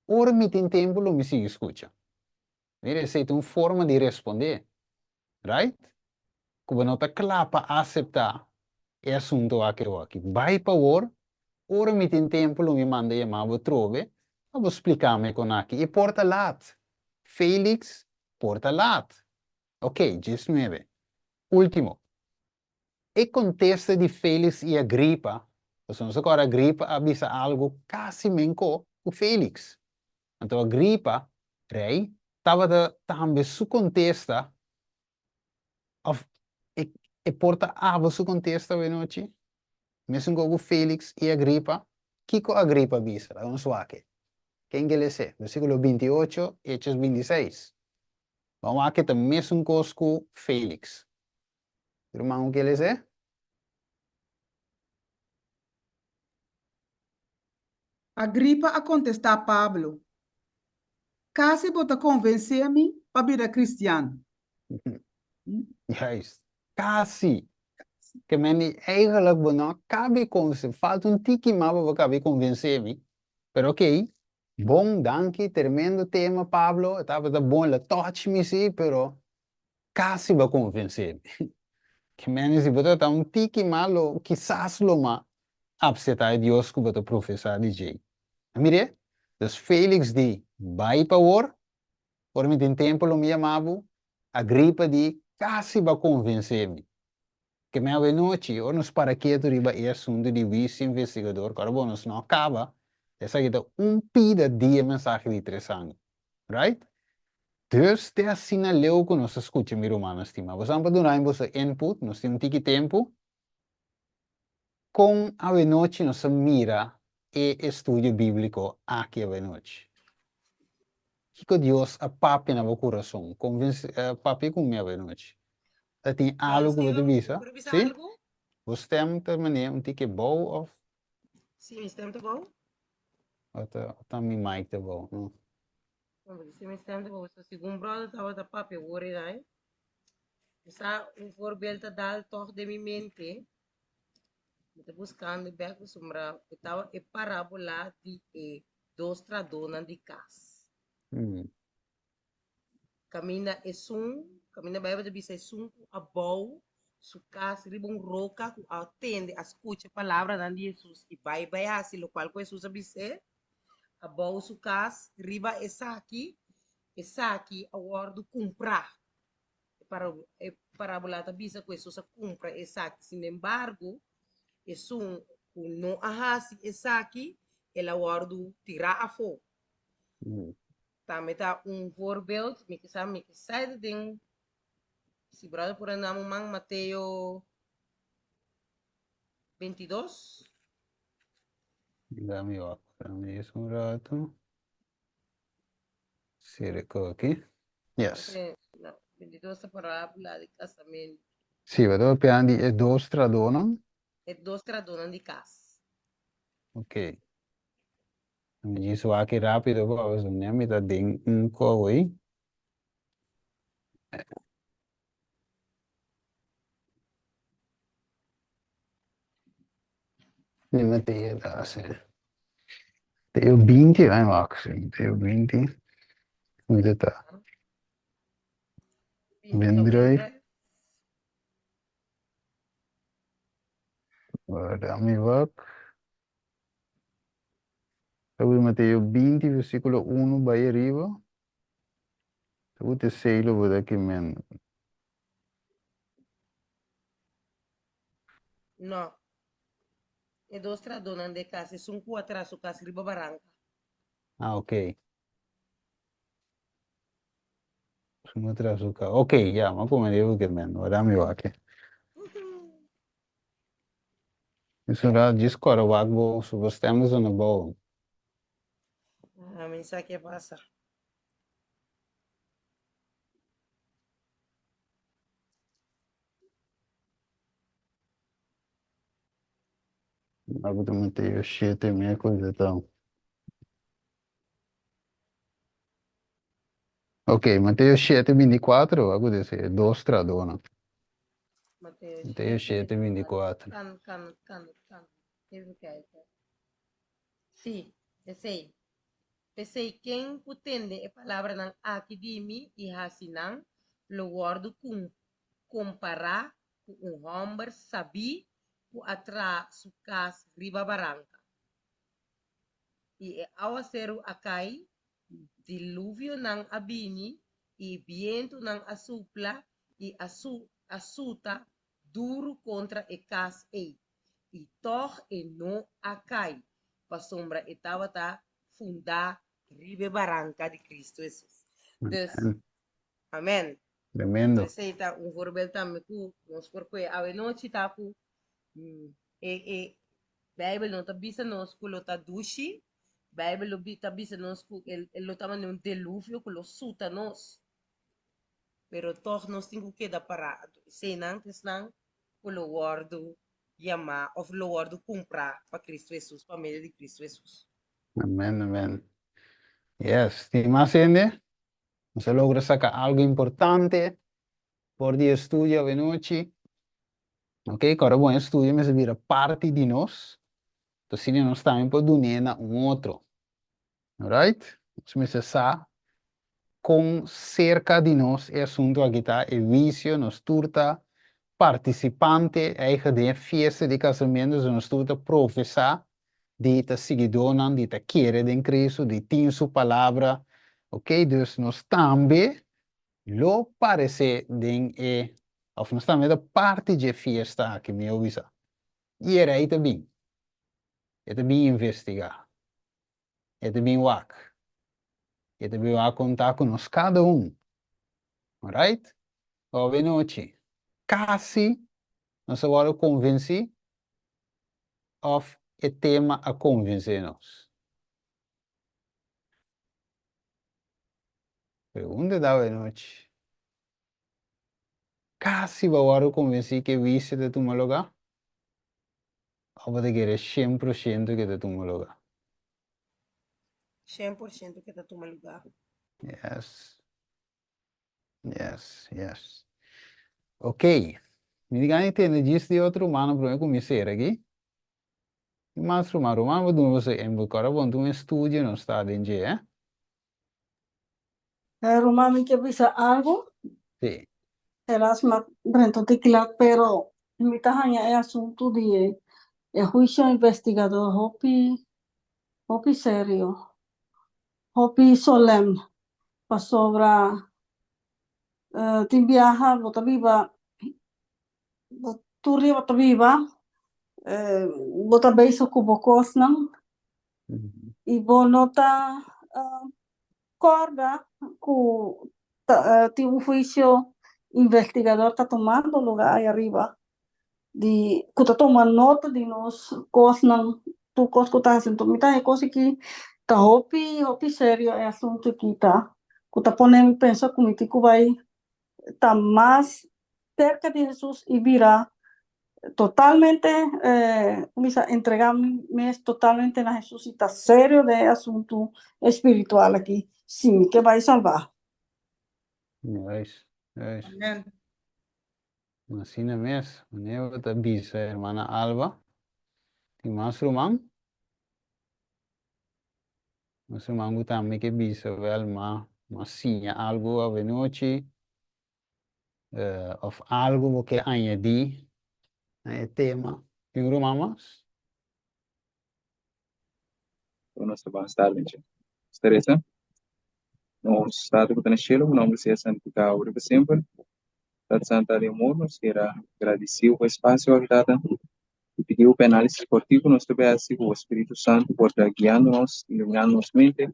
ora mi tin tempu lo mi sigui skucha. Mira, esei ta un forma di respondé, right? Ku bo no ta kla pa aseptá e asuntu aki awaki. Bai pa awor, ora mi tin tempu lo mi manda yama bo atrobe pa bo splika mi kon aki. I por ta lat. Félix, por ta lat. Oké, diesnuebe. Último. E kontesta di Félix i Agripa, pasobra nos a kòrda Agripa a bisa algu kasi menkó ku Félix. Anto Agripa, rei, tabata tambe su kontesta, òf e e por ta abo su kontesta awenochi, mesun ku Félix i Agripa. Kiko Agripa a bisa? Laga nos wak. Ken ke les'é? Versíkulo binti ocho, Hechos bintiseis. Ban wak ta mesun kos ku Félix. Ruman ku ke les'é? Agripa a kontestá Pablo, Kasi bo ta konvensé mi pa bira kristian. Juist, kasi. Ke men di, Eigenlijk bo no a kabe konvensé, falta un tiki mas pa bo kabe konvensé mi. Pero okey, bon, danki, tremendo tema Pablo, e tabata bon, el a touch mi si, pero Casi bo a convence mi. Ke mene si bo ta ta un tiki mas lo kisas lo ma apseta e Dios ku bo ta profesa di djei. A mir'é? Dus Felix di, Bai pa awor, ora mi tin tempu lo mi yama bo. Agripa di, Casi bo a convence mi. Ke men awenochi, ora nos para ketu riba e asuntu di huisio investigador, ku ora bo nos no a kaba, esaki ta un pida di e mensahe di tres aña. Right? Dus te asina leu ku nos a skucha mi rumannan stimá. Boso pa duna mi boso input, nos tin un tiki tempu. Kon awenochi nos a mira e estudio bíbliko aki awenochi? Kiko Dios a papia na bo kurason? Konvensé, papia ku mi awenochi. Ta tin algu ku bo ta bisa? Sí? Bo stem ta manera un tiki bou of? Sí, mi stem ta bou. O ta, o ta mi mic ta bou, no? No, porque si mi stem ta bou. So, segun brother tabata papia wori dai, mi sa un voorbeeld ta dal toch den mi mente. Mi ta buscando bek pasobra e tawa e parabola di e dos tradonan di kas. Kaminda esun, kaminda Bijbel ta bisa esun ku a bou su kas riba un roka ku a tende, a skucha palabranan di Hesus i bai bai hasi lokual ku Hesus a bis'é, a bou su kas riba esaki, esaki a wòrdu kumprá. E e parabola ta bisa ku Hesus a kumpra esaki. Sinembargo, esun ku no a hasi esaki, el a wòrdu tirá afó. Tambe ta un voorbeeld, mi ke sa, mi ke sa e ta den, si brother por a dam un man, Mateo 22. Dame wak, dame es un rato. Sere ko aki. Yes. Okay, no, 22 ta parábola di casamiento. Sí, we ta papiando di e dos tradonan. E dos tradonan di cas. Ok. Mi djis wak rápido pa pasobra mi ta den un kou ei. Di Mateo ta hasi. Mateo 20, ai wak si, Mateo 20. Mi ta ta. Wendruif. Mi wak. Ta bai Mateo 20 versículo 1 bai ariba. Ta ku te sei lo bo ta kimen. No. E dos tradonan de kas, esun ku a traha su kas riba baranka. Ah, ok. Esun ku a traha su kas. Ok, ya, mi a komende bo kimen. Wak mi wak. Esun rato djis kore wak bo su bo stem ta zona bou. Ah, mi sa ke pasa. Algo ta Mateo shete miércoles ta. Ok, Mateo 7, 24, algo de ese, dos tradonan. Mateo Mateo 7, 24. Kan, kan, kan, kan. Even kijken. Sí, esei. P'esei ken ku tende e palabranan aki di mi i hasi nan, lo wòrdu kompará ku un hòmber sabí ku a traha su kas riba baranka. I e awaseru a kai, diluvionan a bini, i bientunan a supla i a a suta duru kontra e kas ei, i tòg e no a kai, pasobra e tabata fundá riba e baranka di Kristu Hesus. Dus, amen. Tremendo. Esei ta un voorbeeld tambe ku nos por kohe awenochi ta ku e e Bijbel no ta bisa nos ku lo ta dushi, Bijbel lo ta bisa nos ku el lo ta manda un deluvio ku lo suta nos. Pero tòg nos tin ku keda pará. Anto eseinan ta esnan ku lo wòrdu yamá òf lo wòrdu kumprá pa Kristu Hesus, pa medio di Kristu Hesus. Amen, amen. Yes, tin mas hende? Nos a logra saka algu importante for di e studio awenochi. Ok, kòrda bon e studio mester bira parti di nos, asina nos tambe por dun'é na un otro. Alright? Nos mester sa kon serka di nos e asuntu aki ta, e wisio, nos tur ta partisipante eigen den e fiesta di kasamentu, so nos tur ta profesá di ta siguidónan, di ta kere den Cristo, di tin su palabra. Ok, dus nos tambe lo paresé den e, òf nos tambe ta parti dje fiesta aki, mihó bisa. I e rei ta bin. E ta bin investigá. E ta bin wak. E ta bin wak kon ta ku nos kada un. Alright? Awe nochi, kasi nos a wòrdu konvensí òf e tema a konvensé nos? Pregunta ta awe nochi. Kasi bo a wòrdu konvensí ku e huisio ta tuma lugá? Òf bo ta kere 100% ku e ta tuma lugá? 100% ku e ta tuma lugá. Yes. Yes, yes. Ok. Mi di gana tende djis di otro rumannan promé ku mi sera aki. Tin mas ruman? Ruman bo duna boso input. Kòrda bon tin un estudio nos ta den dje, eh. Eh, ruman mi ke bisa algu. Sí. Helaas mi a drenta un tiki lat, pero mi ta haña e asuntu di e e huisio investigador hopi hopi serio, hopi solèm, pasobra tin biaha bo ta biba bo tur dia bo ta biba bo ta bezig ku bo kosnan i bo no ta kòrda ku tin un huisio investigador ta tumando lugá ai ariba di ku ta tuma nota di nos kosnan tur kos ku ta hasi. Enton mi ta haña e kos aki ta hopi hopi serio e asuntu aki ta ku ta pone mi pensa ku mi tin ku bai ta mas serka di Hesus i bira totalmente kuminsá entregá mi mes totalmente na Hesus i ta serio den e asuntu espiritual aki si mi ke bai salbá. Juist, juist. Amen. Asina mes, manera bo ta bisa hermana Alba. Tin mas ruman? Mas ruman ku tambe ke bisa wèl ma ma siña algu avenochi òf algu bo ke añadí na e tema. Tin un ruman mas? Nos ta ban start dje. Teresa, nos Tata ku ta na shelu, bo nomber sea santifiká ora i pa semper. Tata Santu di amor, nos kier a gradisiu pa e spasio aki, Tata, i pidiu pa e análisis sportivo nos ta bay hasi ku bo Spiritu Santu por ta guiando nos, iluminando nos mente,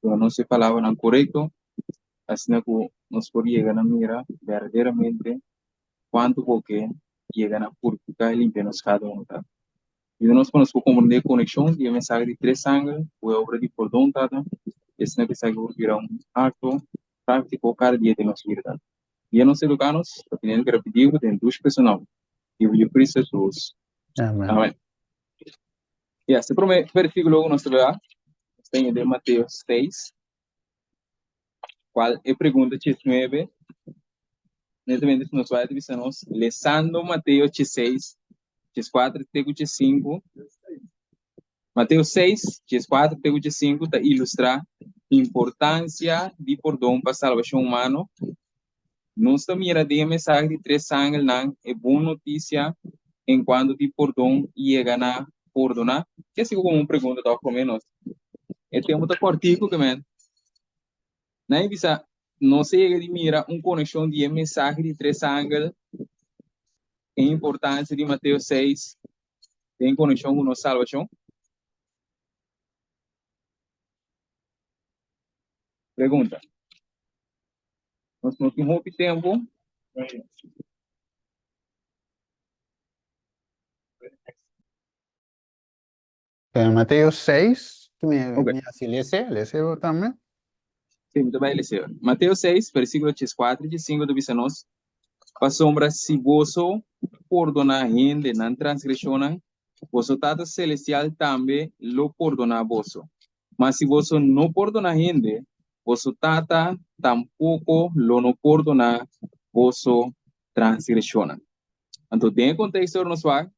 duna nos e palabranan korekto, asina ku nos por yega na mira berdaderamente kuantu bo ke yega na purifiká i limpia nos kada un, Tata. Yuda nos pa nos por komprendé e konekshon di e mensahe di tres angel ku e obra di pordon, Tata, i asina ku esaki por bira un akto práktiko kada dia den nos bida, Tata. Guia nos i eduká nos pa tene loke ta pidi bo den dushi personal di bo Yu Cristo Jesus. Amen. Amen. Yes, e promé versíkulo ku nos ta bira ta den Mateo 6, kual e pregunta 19. Netamente si nos bai ta bisa nos, lesando Mateo 16, 14 te ku 15, Mateo 6, 14 te ku 15 ta ilustrá importansia di pordon pa salbashon humano. Nos ta mira den e mensahe di tres angelnan e bon notisia enkuanto di pordon yega na pordoná. Ke sigu komo un pregunta tòg promé nos. E tempu ta kòrtiku ke men. Nan e bisa, nos a yega di mira un konekshon di e mensahe di tres angel e importansia di Mateo 6 den konekshon ku nos salbashon. Pregunta. Nos no tin hopi tempu. En Mateo 6, ki mi, Ok. mi hasi lese, lese bo tambe. Sí, mi ta bai lese. Mateo 6, versíkulo 4 i 5 ta bisa nos, Pasobra si boso pordoná hende nan transgreshonnan, boso Tata Selestial tambe lo pordoná boso. Ma si boso no pordoná hende, boso Tata tampoko lo no pordoná boso transgreshonnan. Anto, den e konteksto ora nos wak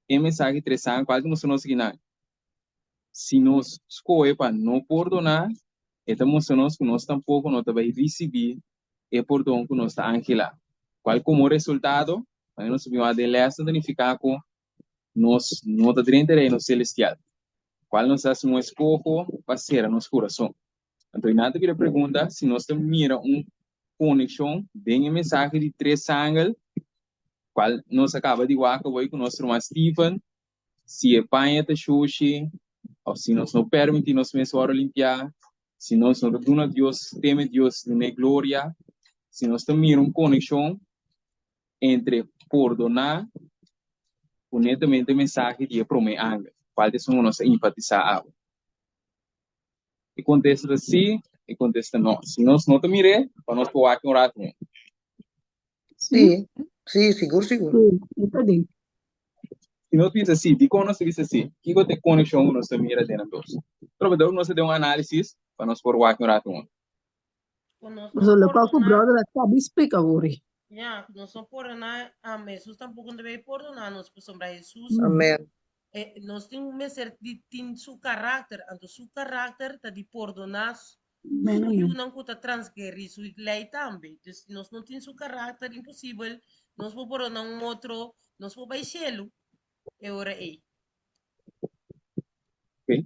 e mensahe interesante kual ta mustra nos akinan, si nos skohe pa no pordoná, e ta mustra nos ku nos tampoko no ta bai risibí e pordon ku nos ta anhelá. Kual komo resultado, manera nos a bin wak den lès, ta nifiká ku nos no ta drenta e Reino Selestial, kual nos hasi un eskoho pa sera nos kurason. Anto nan ta bira pregunta si nos ta mira un konekshon den e mensahe di tres angel, kual nos a kaba di wak awor ku nos ruman Steven, si e paña ta shushi, òf si nos no permití nos mes wòrdu limpiá, si nos no ta duna Dios, teme Dios, dun'é gloria, si nos ta mira un konekshon entre pordoná ku netamente mensahe di e promé angel, kual ta esun ku nos a enfatisá awe. E kontesta ta sí, e kontesta no. Si nos no ta mir'é, pa nos por wak un ratu. Sí, sí, sigur, sigur. Sí, e ta den. Si nos bisa sí, dikon nos ta bisa sí? Kiko ta e konekshon ku nos ta mira den nan dos? Trobador nos ta den un análisis pa nos por wak un ratu huntu. Ku nos no Pasobra lokual ku pordoná, brother a kaba di splika awor. ya, ku nos no pordoná, am, Hesus tampoko no debe pordoná nos, pasobra Hesus, Amén. eh, nos tin mester di tin su karakter, anto su karakter ta di pordoná Amén, su amén. yunan ku ta transgredí su lei tambe. Dus si nos no tin su karakter, imposibel nos por pordoná un otro, nos por bai shelu e ora ei. Ok.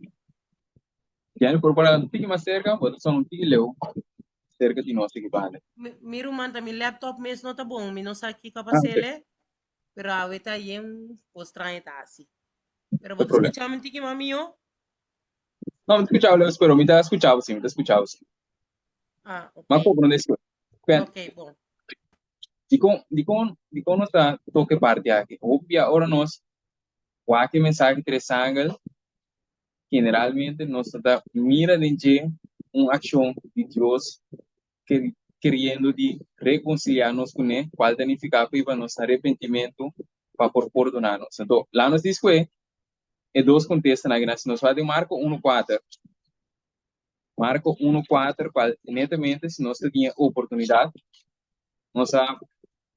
Jenny por para un tiki mas cerca, bo ta son un tiki leu cerca di nos tiki banda. Mi, mi ruman ta mi laptop mes no ta bon, mi no sa kiko a Ah, ok. pasele, pero awe ta yen kos straño ta hasi. Pero No bo ta problema. skucha mi un tiki mas mihó? No, mi ta skucha bo leu, pero mi ta skucha bo si, mi ta skucha bo si. Ah, Ma ok. poco no despues. Ben, Ok, bon. dikon, dikon, dikon nos ta toka e parti aki? Hopi bia ora nos wak e mensahe tres angel, generalmente nos no ta mira den dje un akshon di Dios keriendo di rekonsiliá nos kuné, kual ta nifiká ku iba nos arepentimentu pa por pordoná nos. Anto, laga nos disku'é e dos kontestanan aki. Si nos wak den Marko unu kuater, Marko unu kuater, kual netamente si nos ta tin e oportunidat, nos a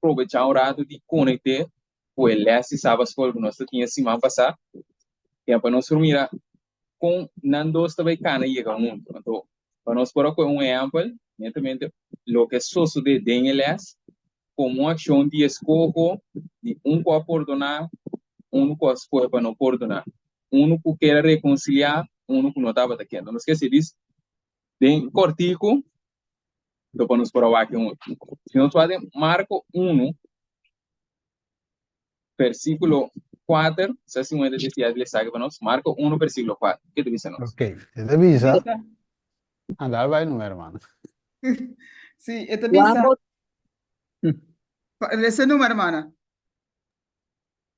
probechá un ratu di konekt'é ku e lès di Sabat Skol ku nos ta tin e siman pasá, ya pa nos por mira kon nan dos ta bai kana yega huntu. Anto, pa nos por a kohe un ehèmpel, netamente loke a sosodé den e lès komo un akshon di eskoho di un ku a pordoná, unu ku a skohe pa no pordoná, unu ku ker a rekonsiliá, unu ku no tabata ker. Nos ke sibi den kòrtiku, anto pa nos por a wak e huntu. Si nos wak den Marko unu, versíkulo kuater, sa si un hende deseá di lesa aki pa nos, Marko unu versíkulo kuater, ke ta bisa nos? Ok, e ta bisa, anda bai no hermano. Sí, e ta Juan bisa, Bautista, lesa e numero, hermana.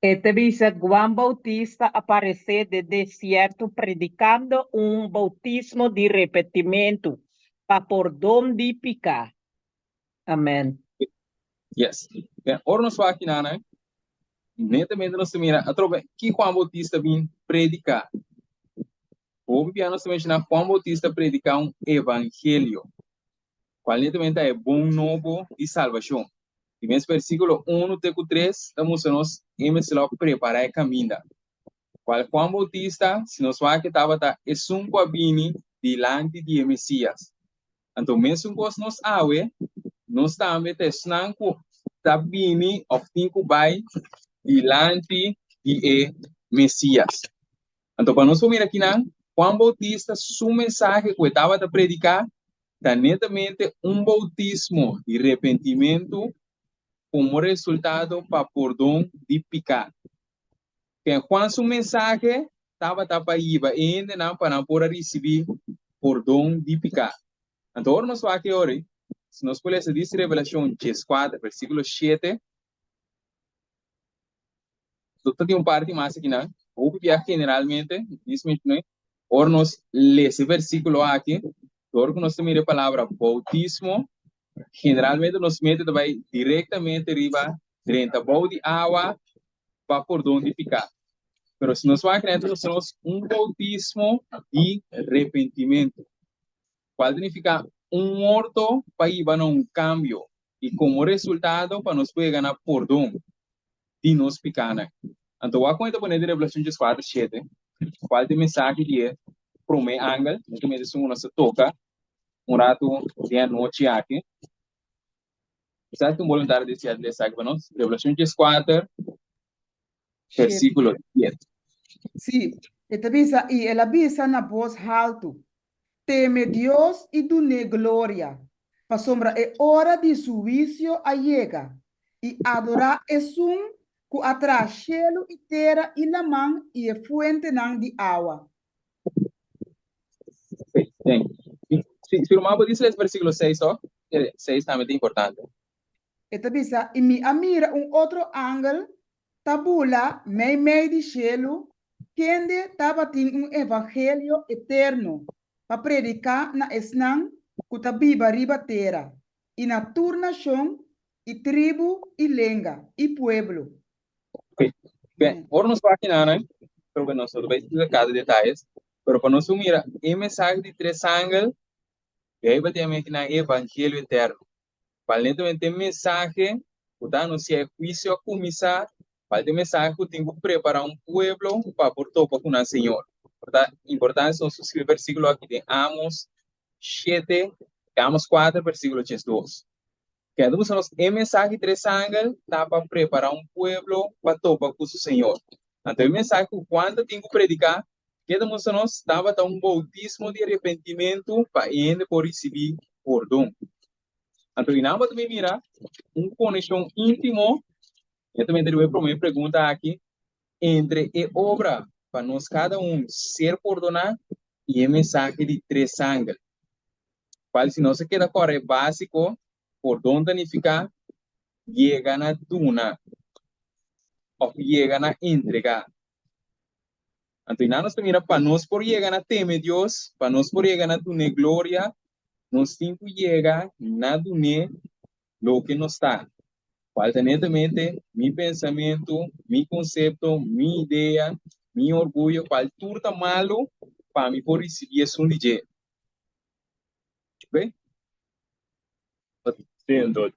e ta bisa, Juan Bautista a paresé den desierto predikando un boutismo di repentimentu pa pordon di piká. Amen. Yes. Ben, ora nos wak kinan, netamente nos ta mira atrobe ki Juan Bautista bin prediká. Hopi bia nos ta menshoná Juan Bautista prediká un evangelio, kual netamente ta e bon nobo di salbashon. Di mes versíkulo unu te ku tres ta mustra nos e mester lo prepará e kaminda. Kual Juan Bautista, si nos wak e tabata esun ku a bini dilanti di e Mesias. Anto mesun kos nos awe, nos tambe ta esnan ku ta bini òf tin ku bai dilanti di e Mesias. Anto pa nos por mira kinan, Juan Bautista su mensahe ku e tabata prediká ta netamente un boutismo di repentimentu komo resultado pa pordon di piká. Ken Juan su mensahe tabata pa hiba e hendenan pa nan por a risibí pordon di piká. Anto ora nos wak e ora ei, si nos por lesa dis Revelashon dieskuater versíkulo shete, lo ta tin un parti mas akinan, hopi bia generalmente, dis menshoné, ora nos lesa e versíkulo aki, dor ku nos ta mira e palabra boutismo, generalmente nos mente ta bai direktamente riba drenta bou di awa pa pordon di piká. Pero si nos wak renta nos nos un boutismo di repentimentu, kual ta nifiká un morto pa hiba na un kambio i komo resultado pa nos por yega na pordon di nos pikánan. Anto wak kon e ta pone den Revelashon dieskuater shete, kual ta e mensahe di e promé angel, netamente esun ku nos ta toka un ratu den anochi aki. Kisas tin un boluntario deseá di lesa aki pa nos. Revelashon dieskuater, versíkulo dies. Sí, e ta bisa, I el a bisa na bos haltu, Teme Dios i dun'é gloria, pasobra e ora di su huisio a yega, i adorá Esun ku a traha shelu i tera i laman i e fuentenan di awa. Si, si ruman bo dice les versículo 6 to, 6 tambe ta importante. E ta bisa, I mi a mira un otro angel ta bula meimei di shelu, kende tabatin un evangelio eterno pa prediká na esnan ku ta biba riba tera, i na tur nashon. i tribu i lenga i pueblo. Ok, ben, ora nos wak kinanan, creo que nos no ta bai splika kada detayes, pero pa nos por mira e mensahe di tres angel, Bijbel ta yama e kinan e evangelio eterno. Cual netamente e mensahe cu ta anuncia e huicio a cuminsa, cual ta e mensahe cu tin cu prepara un pueblo pa por topa cu nan Señor. Por ta importante nos scribi e versiculo aki den Amos shete, Amos cuater versiculo diesdos. Kende ta mustra nos e mensahe tres angel ta pa prepara un pueblo pa topa cu su Señor. Anto e mensahe cu Juan ta tin cu predica, ke ta mustra nos tabata un bautismo di arepentimentu pa e hende por ricibi pordon. Anto i nan bo ta bin mira un konekshon íntimo, e ta mete riba e promé pregunta aki, entre e obra pa nos kada un ser pordoná i e mensahe di tres angel. Kual si nos a keda kòrda e básiko, pordon ta nifiká yega na duna òf yega na entregá. Anto i nan nos ta mira pa nos por yega na teme Dios, pa nos por yega na dun'é gloria, nos tin ku yega na dun'é loke nos ta, kual ta netamente mi pensamentu, mi konsepto, mi idea, mi orguyo, kual tur ta malu pa mi por risibí esun di dje. Oké? Sí, anto,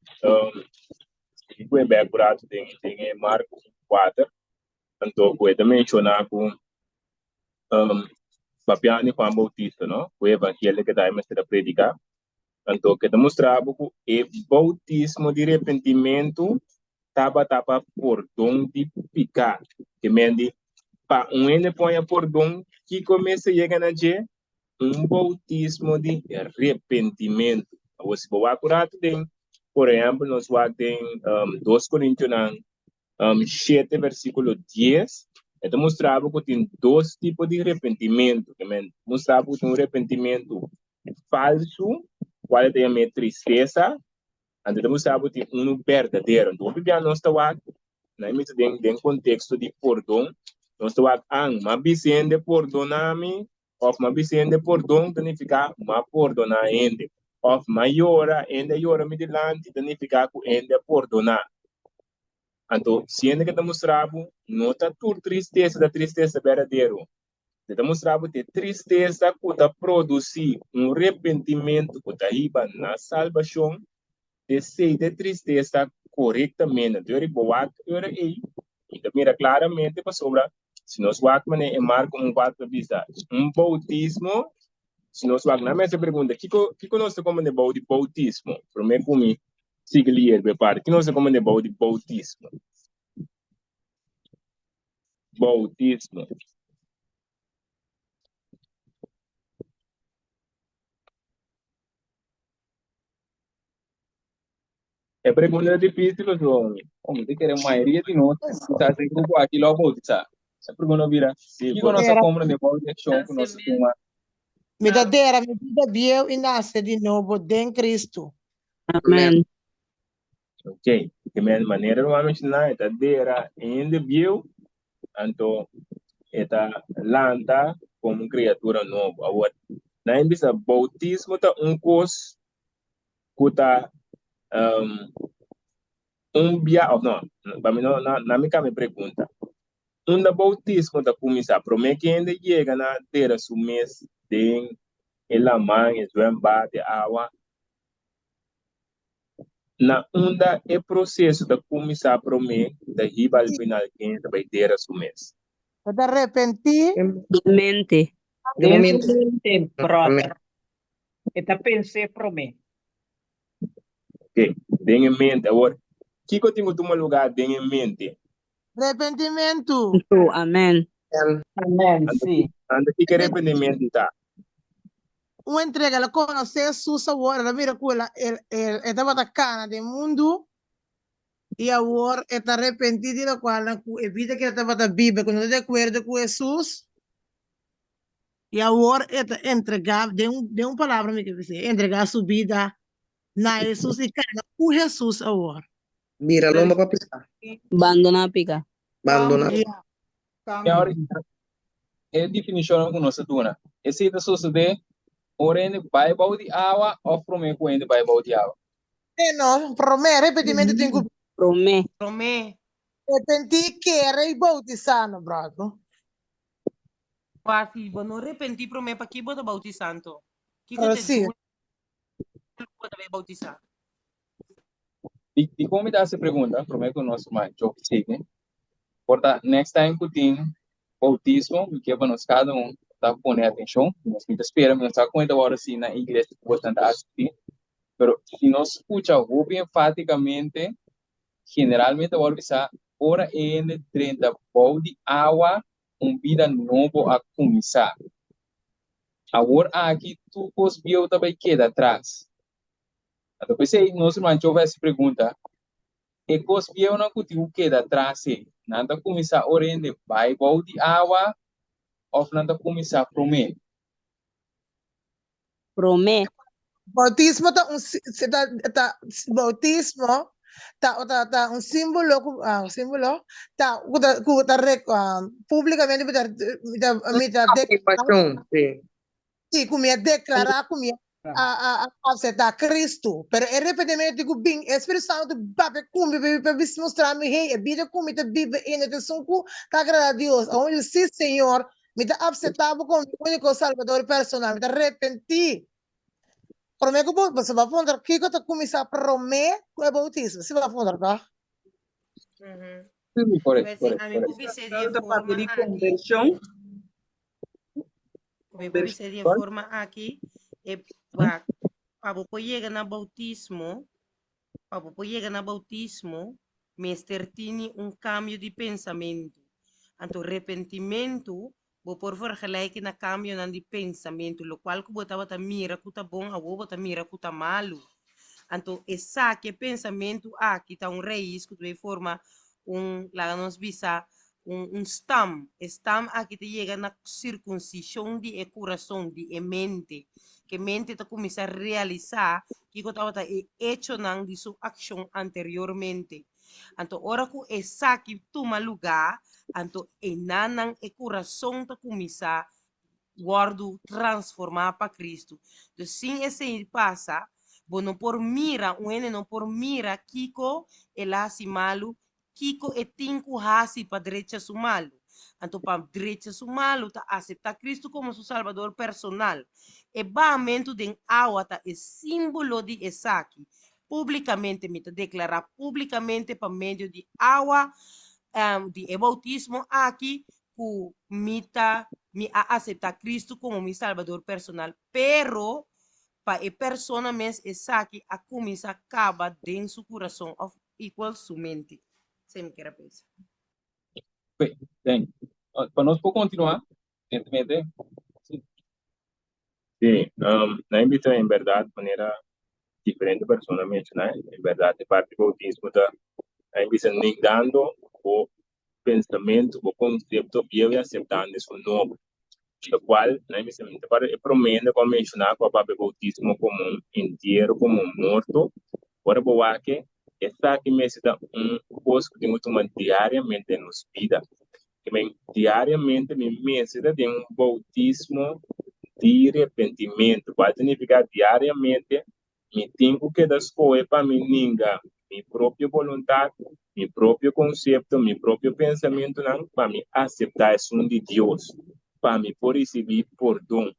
si ku e bek un ratu den den e Marko kuater, anto ku e ta menshoná ku papiando di Juan Boutista, no, ku e evangelio ke ta e mester a prediká, anto ke ta mustra bo ku e boutismo di repentimentu tabata pa pordon di piká. Ke men di, pa un hende poña pordon, kiko mester yega na dje? Un boutismo di repentimentu. Awor, si bo wak un ratu den, por ehèmpel, nos wak den Dos Korintionan shete versíkulo dies, e ta mustra bo ku tin dos tipo di repentimentu. Ke men mustra bo ku tin un repentimentu falsu, kual e ta yama e tristesa, anto e ta mustra bo tin unu berdadero. Anto hopi bia nos ta wak, na e mester den den konteksto di pordon, nos ta wak, an, m'a bisa hende pordona mi, Òf m'a bisa hende pordon ta nifiká m'a pordoná hende. Òf m'a yora, hende a yora mi dilanti ta nifiká ku hende a pordoná. Anto, si hende ke ta mustra bo, no ta tur tristesa ta tristesa berdadero. E ta mustra bo ta e tristesa ku ta produsí un repentimentu ku ta hiba na salbashon, Esei ta e tristesa korektamente. Anto ora bo wak e ora ei, mi ta mira klaramente pasobra si nos wak manera e Marko un kuater ta bisa, un boutismo, si nos wak nan mester pregunta kiko kiko nos ta komprende bou di boutismo? Promé ku mi sigui lier ku e parti, kiko nos ta komprende bou di boutismo? Boutismo. E pregunta ta difícil pasobra mi ta kere mayoria di nos ku ta den grupo aki lo a bautisá. E pregunta bira, kiko nos a komprende bou di akshon ku nos a tuma? Mi ta dera mi bida bieu i nase di nobo den Kristu. Amen. Ok, di men manera ku mi a menshoná e ta dera hende bieu, anto e ta lanta komo un kriatura nobo. Awor, nan bisa boutismo ta un kos ku ta un bia òf no, pa mi no na mi kambia e pregunta. Unda boutismo ta kuminsá? Promé ku hende yega na dera su mes den e laman, e zwembad, e awa, Na unda e proseso ta kuminsá promé ta hiba al final ken ta bai dera su mes. Bo ta repentí? Mente. Den Den su su mente, bròder. E ta pens'é promé. Ok, den e mente. Awor, kiko tin ku tuma lugá den e mente? Repentimentu. Amèn. Amèn, sí. Anto kiko e repentimentu ta? Un entrega, el a konosé Hesus awor, el a mira ku el el e tabata kana den mundu i awor e ta arepentí di lokualnan ku e bida ku el tabata biba ku no ta di akuerdo ku Hesus i awor e ta entregá den un den un palabra mi ke bisa e entregá su bida na Hesus i kana ku Hesus awor. Bira lomba pa piká. Bandoná piká. Bandoná. Ya. Awor, e definishonnan ku nos a duna, esei ta sosodé ora hende bai bou di awa òf promé ku hende bai bou di awa? Promé no, promé arrepentimentu tin ku Promé. Promé. Arrepentí, kere i boutisá no, bròder. Wak, si bo no arrepentí promé, pakí bo ta boutisá anto? Kiko ta e Precies. doel ku bo ta bai boutisá? Di, dikon mi ta hasi e pregunta promé ku nos ruman Job sigui? Por ta next time ku tin boutismo, mi ke pa nos kada un ta pone atenshon. Nos mi ta spera, mi no sa kon e ta wòrdu hasi na iglesia ku bosnan ta asistí, pero si nos skucha hopi enfátikamente, generalmente ta wòrdu bisá ora e hende drenta bou di awa, un bida nobo a kuminsá. Awor aki tur kos bieu ta bai keda atras. Anto p'esei nos ruman Jova hasi pregunta, E kos bieunan ku tin ku keda atras ei, nan ta kuminsá ora hende bai bou di awa òf nan ta kuminsá promé? Promé. Boutismo ta un ta ta boutismo ta ta ta un símbolo ku símbolo ta ku ta ku ta públikamente mi ta mi ta mi ta deklará Afirmashon, sí. Sí, ku mi a deklará ku mi a a a aseptá Kristu. Pero e repentimentu ku bin, e Spiritu Santu papia ku mi pa pa mustra mi, hey, e bida ku mi ta biba ei no ta esun ku ta agradá Dios. Awor mi di, sí, Señor, mi ta aseptá bo komo mi úniko Salbador personal. Mi ta repentí. Promé ku bo, pasobra bo a puntra kiko ta kuminsá promé ku e boutismo. Sí bo a puntra, tòg? Sí, korekto, Pues, korekto, ami ku korekto. bis'é di e Ta papia forma di aki. konvershon. Mi por bisa di e forma aki, e wak, pa bo por yega na boutismo, pa bo por yega na boutismo, mester tini un kambio di pensamentu. Anto repentimentu bo por vergelijke na kambionan di pensamentu, lokual ku bo tabata mira ku ta bon, awor bo ta mira ku ta malu. Anto esaki, e pensamentu aki ta un rais ku ta bay forma un, laga nos bisa, un un stam. E stam aki ta yega na sirkunsishon di e kurason, di e mente. Ke mente ta kuminsá realisá kiko tabata e echonan di su akshon anteriormente. Anto ora ku esaki tuma lugá, anto enanan e kurason ta kuminsá wòrdu transformá pa Kristu. Dus sin esei pasa, bo no por mira, un hende no por mira kiko el a hasi malu, kiko e tin ku hasi pa drecha su malu. Anto pa drecha su malu ta aseptá Kristu komo su Salbador personal. E bahamentu den awa ta e símbolo di esaki. Públikamente mi ta deklará públikamente pa medio di awa di e boutismo aki ku mi ta mi a aseptá Kristu komo mi Salbador personal, pero pa e persona mes esaki a kuminsá kaba den su kurason òf equal su mente. Esei mi kier a pensa. Oké, thank you. Pa nos por kontinuá, evidentemente, sí. Sí, nan invitá en bèrdat manera diferente persona a menshoná, en bèrdat e parti boutismo ta nan bisa negando bo pensamentu, bo konsepto bieu i aseptando esun nobo. Lokual nan bisa mi ta para e promé hende ku a menshoná ku a papia boutismo komo un entiero, komo un morto. Ora bo wak esaki mester ta un kos ku tin ku tuma diariamente den nos bida. Kimen diariamente mi mester ta den un boutismo di repentimentu, kual signifiká diariamente mi tin ku keda skohe pa mi ninga mi propio boluntat, mi propio konsepto, mi propio pensamentunan pa mi aseptá esun di Dios, pa mi por risibí pordon.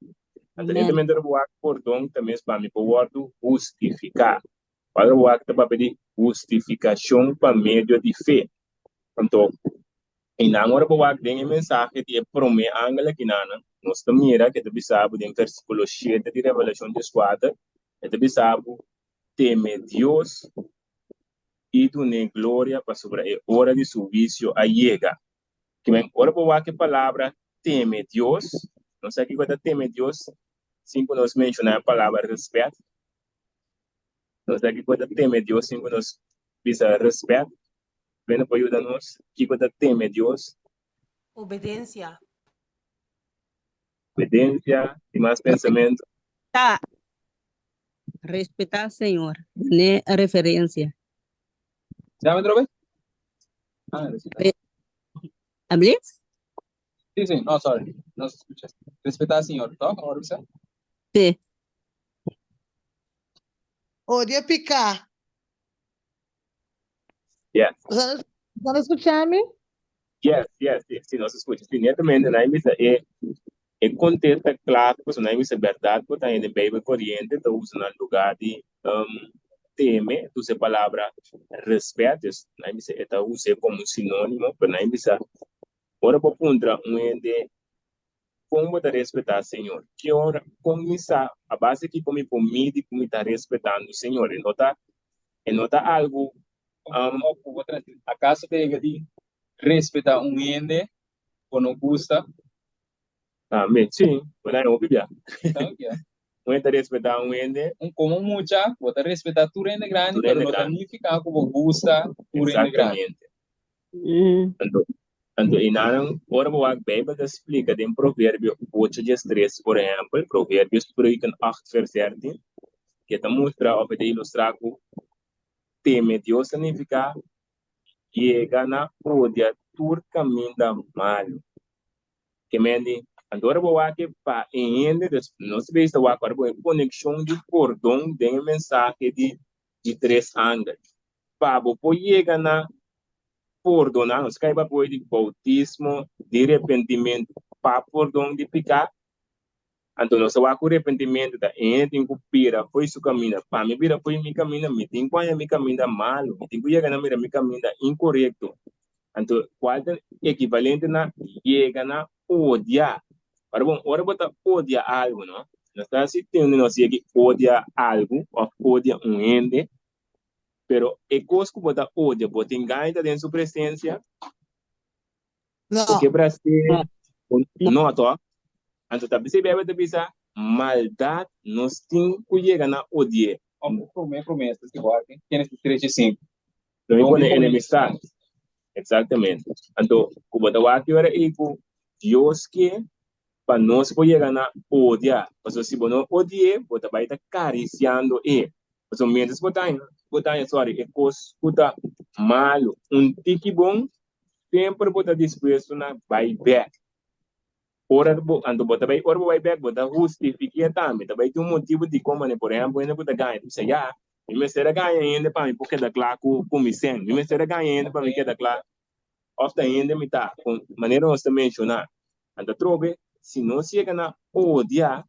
Anto netamente ora bo wak pordon ta mes pa mi por wòrdu hustifiká. Ora bo wak ta papia di hustifikashon pa medio di fe. Anto, einan ora bo wak den e mensahe di e promé angel akinanan, nos ta mira ku e ta bisa bo den versíkulo shete di Revelashon dieskuater, e ta bisa bo, Teme Dios i dun'é gloria, pasobra e ora di su huisio a yega. Kimen, ora bo wak e palabra teme Dios, nos sa kiko ta teme Dios sin ku nos menshoná e palabra rèspèt. Nos sa kiko ta teme Dios sin ku nos bisa rèspèt. Brenda por yuda nos kiko ta teme Dios? Obedensia. Obedensia, tin mas pensamentu? Ta respetá Señor, dun'é referensia. Dame otra vez. Ah, respetar. Hablé? Sí, sí, no, sorry, no se escucha. Respetar Señor, toch? Ahora bisa? Sí. Odia piká. Yes. Boso no skucha mi? Yes, yes, sí, sí, nos escucha. Sí, netamente, na bisa e e kontesta kla, pasobra nan bisa bèrdat ku ta den Beibel Koriente ta usa na lugá di um, teme, ta usa e palabra rèspèt, dus nan bisa e ta us'é komo un sinónimo, pero nan bisa ora bo puntra un hende kon bo ta respetá Señor, ki ora, kon mi sa, a base di kiko mi por midi ku mi ta respetando Señor, e no ta e no ta algu um, Akaso ta yega di respetá un hende bo no gusta? Tambe, sí, bo ta hopi bia. Dank je. Un hende ta respetá un hende. Un komo mucha, bo ta respetá tur hende grandi, Tur pero hende no ta grandi. nifiká ku bo gusta tur hende grandi. Exactamente. Anto, anto einan, ora bo wak Bijbel ta splika den Proverbio ocho dies tres, por ehèmpel, Proverbio Spreuken 8 vers 13, ke ta mustra òf e ta ilustrá ku teme Dios ta nifiká yega na odia tur kaminda malu. Ke men di, anto ora bo wak pa e hende, dus nos bes ta wak ora bo e konekshon di pordon den e mensahe di di tres angel. Pa bo por yega na pordoná, nos kai papia di boutismo, di repentimentu pa pordon di piká, Anto nos a wak ku repentimentu ta e hende tin ku bira fo'i su kaminda. Pa mi bira fo'i mi kaminda, mi tin ku haña mi kaminda malu, mi tin ku yega na mira mi kaminda inkorekto. Anto kual ta ekivalente na yega na odia? Ora bon, ora bo ta odia algu, no? Nos ta hasi tin di nos yega odia algu òf odia un hende, pero e kos ku bo ta odia, bo tin gana ta den su presensia? No. Porque Brasil No. no to. Anto ta bisa Bijbel ta bisa maldad nos tin ku yega na odi'é. Of promé promesa si bo aki, Génesis 3 i 5. Lo mi No pone mi pone enemistad. Exactamente. Anto ku bo ta wak ki ora ei ku Dios ke pa nos por yega na odia. Pasobra si bo no odi'é, bo ta bai ta karisiando e. Pasobra mientras bo ta haña, bo ta haña, sorry, e kos ku ta malu un tiki bon, semper bo ta dispuesto na bai bek. Ora bo, anto bo ta bai, ora bo bai bek, bo ta hustifikia tambe. Ta bai tin un motibu dikon manera, por ehempel, hende ku ta gaña, ta bisa, ya, mi mester a gaña hende pa mi por keda kla ku ku mi sèn. Mi mester a gaña hende pa mi keda kla. Òf ta hende mi ta, kon manera nos ta menshoná. Anto atrobe, si nos yega na odia,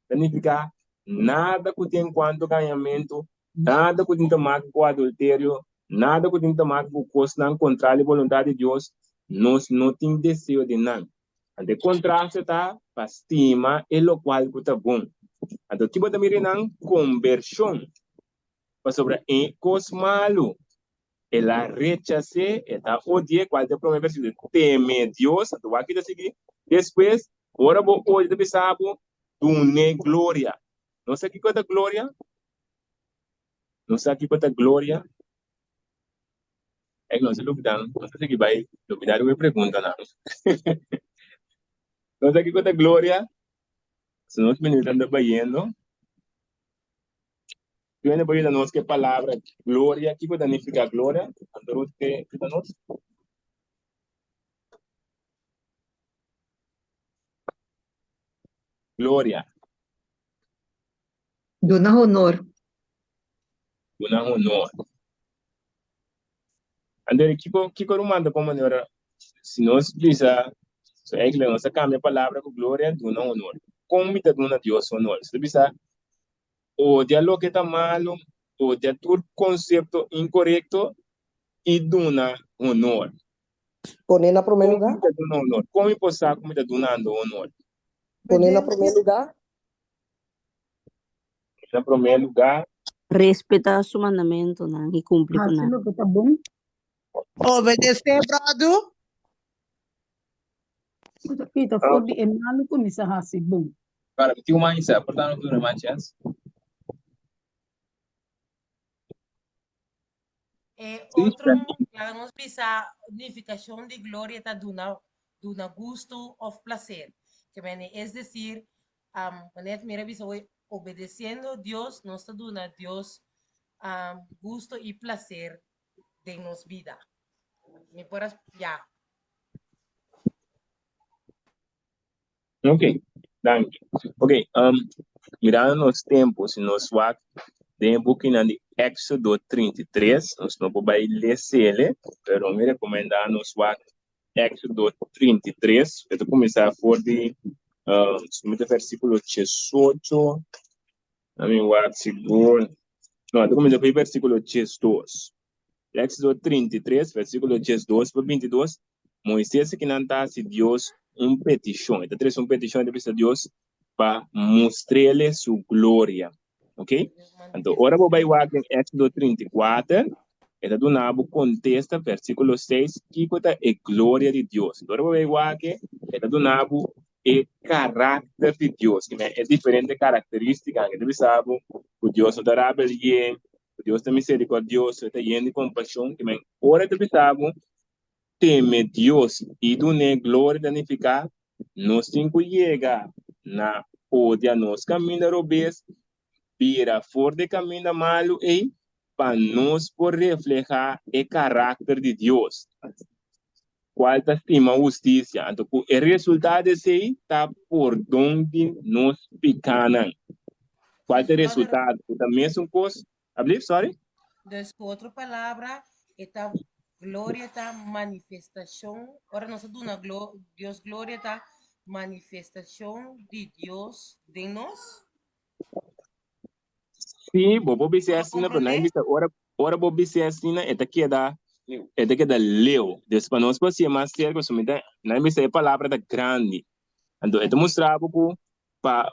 ta nifiká nada ku tin enkuanto gañamentu, nada ku tin ta maka ku adulterio, Nada ku tin ta maka ku kosnan kontra di boluntat di Dios, nos no tin deseo di nan. Anto e kontraste ta pa stima e lokual ku ta bon. Anto ki bo ta mira nan? Kombershon. Pasobra e kos malu, el a rechas'é, e ta odi'é, kual ta e promé versíkulo? Teme Dios. Anto wak ki ta sigui despues, ora bo odia ta bisa bo, dun'é gloria. No sa kiko ta gloria? No sa kiko ta gloria? Ek nos a lubida, nos a sigui bai lubida riba e preguntanan. No sa kiko ta gloria? Si nos minuutnan ta bayendo, Tur hende por yuda nos ku e palabra gloria, kiko ta nifiká gloria? Anto Ruth ke yuda nos? Gloria. Duna honor. Duna honor. Andere, kiko, kiko ruman ta kon manera si nos bisa, so eigenlijk nos a kambia palabra ku gloria, duna honor. Kon mi ta duna Dios honor? Si ta bisa, odia loke ta malu, odia tur konsepto inkorekto i duna honor. Pone na promé Kon lugá. mi ta duna honor? Kon mi por sa ku mi ta dunando honor? Pone na promé lugá. Na promé lugá. Respetá su mandamentunan i kumpli ku Hasi nan. loke ta bon. Obedesé, bròdu. Bo ta kita for di e malu kuminsá hasi bon. Para, mi tin un man isa, por ta no duna mas chèns. E Sí, otro, laga nos bisa, nifikashon di gloria ta duna, duna gustu òf plaser. Ke mene, es desir, um, manera ku mi a bisa hoy, obedesiendo Dios, nos ta duna Dios um, gusto i plaser den nos bida. Mi por a, ya. Ok, danki. Ok, um, mirando nos tempo, si nos wak den e bukinan di. Éxodo 33, nos no por bai lesele, pero mi rekomendá nos wak Éxodo 33, e ta kuminsá for di uh, sumita versíkulo 18, mi wak sigur, no, e ta kuminsá for di versíkulo 12. Éxodo 33, versíkulo 12 pa 22, Moisés akinan ta hasi Dios un petishon, e ta trese un petishon, e ta bisa Dios pa mustr'ele su gloria. Ok? Anto, ora bo bai wak den Éxodo 34, e ta duna bo kontesta, versíkulo 6, kiko ta e gloria di Dios. Anto, ora bo bai wak e, e ta duna bo e karakter di Dios, ki men e diferente karakterístikanan. E ta bisa bo ku Dios no ta rabelié, ku Dios ta miserikòrdioso, e ta yen di kompashon. Ki men ora e ta bisa bo teme Dios i dun'é gloria ta nifiká nos tin ku yega na odia nos kaminda robes, bira for di e kaminda malu ei pa nos por reflehá e karakter di Dios, kual ta stima hustisia. Anto ku e resultado di esei ta pordon di nos pikánan. Kual ta e resultado? Ku ta mesun kos Ablief, sorry? Dus ku otro palabra, e ta gloria ta manifestashon, ora nos a duna glo Dios gloria ta manifestashon di Dios den nos? Sí, bo por bis'é Bo asina, pero nan komprondé? bisa ora ora bo bis'é asina e ta keda e ta keda leu. Dus pa nos por hasié mas serka, pasobra mi ta nan bisa e palabra ta grandi. Anto e ta mustra bo ku pa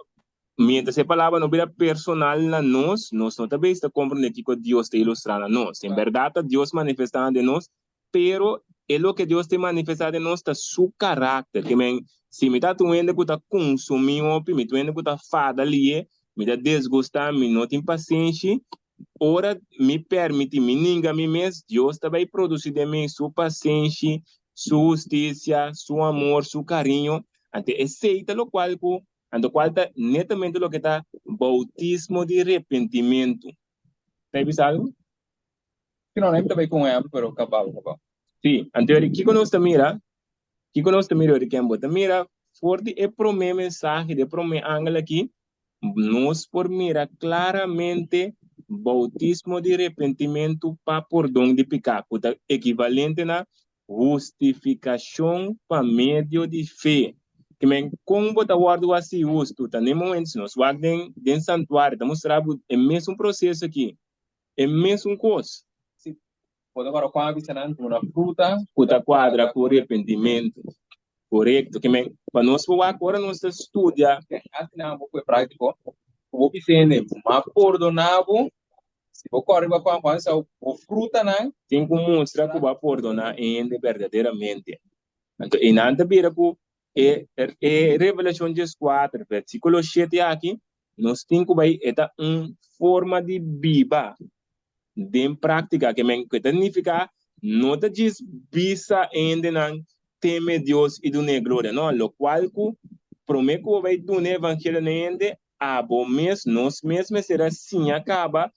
mientras e palabra no bira personal na nos, nos no ta bezig ta comprende kico Dios ta ilustra na nos. En berdad ta Dios manifestando den nos, pero e loke Dios ta manifesta den nos ta su carácter. Ke men, si mi ta un hende cu ta consumi hopi, mi ta un hende cu ta fada lié, mi ta desgusta, mi no tin pasenshi, ora mi permiti, mi ninga mi mes, Dios ta bay produci den mi su pasenshi, su husticia, su amor, su cariño. Ante esey ta locual cu, anto cual ta netamente loke ta bautismo di repentimentu. Ta bisa algo? Si no, no ta bay cu un ehempel, pero cabal, cabal. Si, anto yori kico nos ta mira? Kico nos ta mira yori ken bo ta mira for di e prome mensahe di e prome angel aki, nos por mira claramente bautismo di repentimentu pa pordon di pica, cu ta ekivalente na hustificacion pa medio di fe. Ke men, con bo ta wordo haci hustu? Ta n'e momento, si nos wak den den santuario, ta mustra bo e mesun proceso aki, e mesun cos. Si bo ta kòrda Juan a bisa nan duna fruta Cu ta cuadra cu repentimentu. Korekto. Ke men, pa nos por wak ora nos ta studia. Hasi nan bo ku e práktiko, ku bo bisa hende, M'a pordoná bo. Si bo kòrda riba Juan, Juan sa bo frutanan. Tin ku mustra ku bo a pordoná e hende berdaderamente. Anto einan ta bira ku e e Revelashon dieskuater, versíkulo shete aki, nos tin ku bai e ta un forma di biba den práktika. Ke men, ke ta nifiká no ta djis bisa hendenan teme Dios i dun'é gloria. No, lokual ku promé ku bo bai duna e evangelio na hende, abo mes, nos mes mester a siña kaba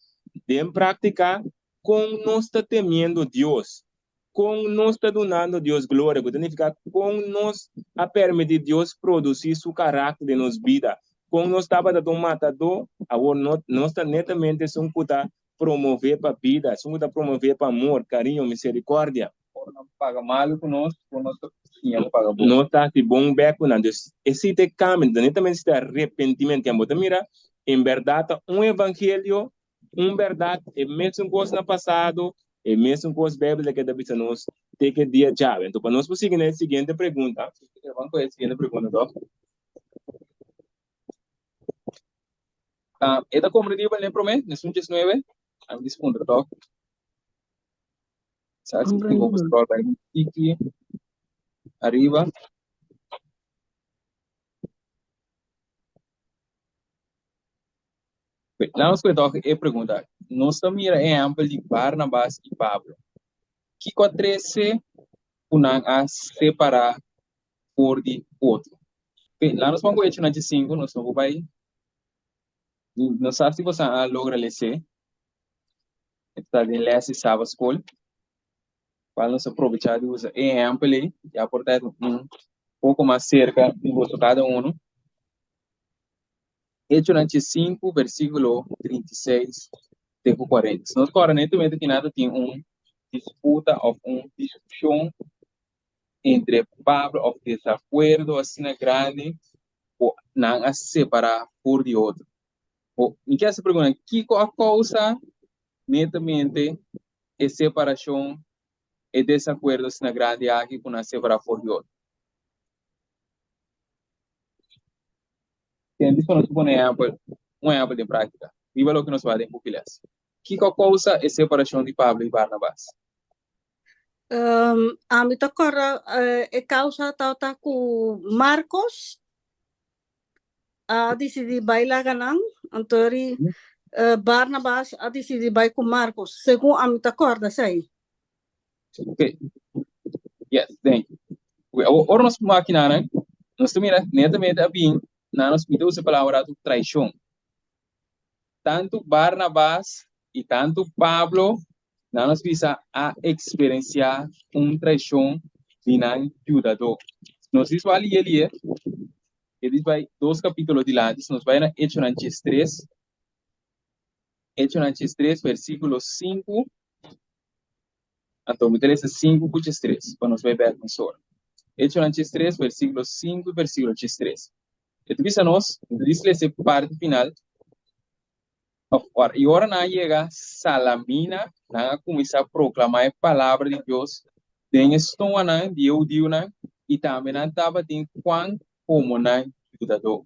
den práktika kon nos ta temiendo Dios, kon nos ta dunando Dios gloria, ku ta nifiká kon nos a permití Dios produsí su karakter den nos bida, kon nos tabata ta un matadó, awor no nos ta netamente esun ku ta promové pa bida, esun ku ta promové pa amor, kariño, miserikòrdia. Ora nan paga malu ku nos, kon nos ta siña pa paga bon? Nos ta hasi bon bèk ku nan. Dus, esei ta e kambio, ta netamente esei ta arepentimentu. Bo ta mira, en bèrdat ta un evangelio Un bèrdat, e mesun kos na pasado, e mesun kos Beibel ta keda bisa nos te ke dia djawe. Anto pa nos por sigui na e siguiente pregunta. Ban ku e siguiente pregunta tòg. E ta komprendibel n'e promé, n'esun diesnuebe? Ami dis puntra tòg. Sa si tin ku scroll bai un tiki ariba. Laat nos kue tòg e pregunta. Nos ta mira e ehèmpel di Barnabas i Pablo. Kiko a trese ku nan a separá for di otro? Oke, laat nos pon ku Echonan diesinku, nos no por bai. No sa si boso a logra les'é. E ta den lès di Sabbat Skol. Kual nos a probechá di usa e ehèmpel ei, ya por ta un poko mas serka di boso kada uno. Echonan 5, versíkulo 36. te ku 40. Si nos kòrda netamente ki nan ta tin un disputa òf un diskushon entre Pablo òf desakuerdo asina grandi ku nan a separá for di otro. Bo, mi ke hasi pregunta, kiko a kousa netamente e separashon, e desakuerdo asina grandi aki ku nan a separá for di otro? Ken bisa nos pone ehèmpel, un ehèmpel den práktika, riba loke nos wak den buki lès. Kiko a kousa e separashon di Pablo i Barnabas? Ami ta kòrda e kousa tabata ku Markos a disidí bai laga nan, anto eri Barnabas a disidí bai ku Markos, segun ami ta kòrda esei. Ok. Yes, thank you. Ok, awor ora nos makina nan, nos ta mira netamente a bin na nos, mi ta usa e palabra rato traishon. Tantu Barnabas i tantu Pablo, nan nos bisa a eksperensiá un traishon di nan yudadó. Nos dis wak lie lie, e dis bai dos kapítulo dilanti, si nos bai na Echonan 13, Echonan 13 versíkulo 5, Anto mi ta lesa 5 ku 13 pa nos bai bek mesora. Echonan 13 versíkulo 5 i versíkulo 13. E ta bisa nos, mi ta dis lesa e parti final, Of ora, i ora nan a yega Salamina, nan a kuminsá proklamá e palabra di Dios den e stoanan di e hudiunan, i tambe nan tabatin Juan komo nan yudadó.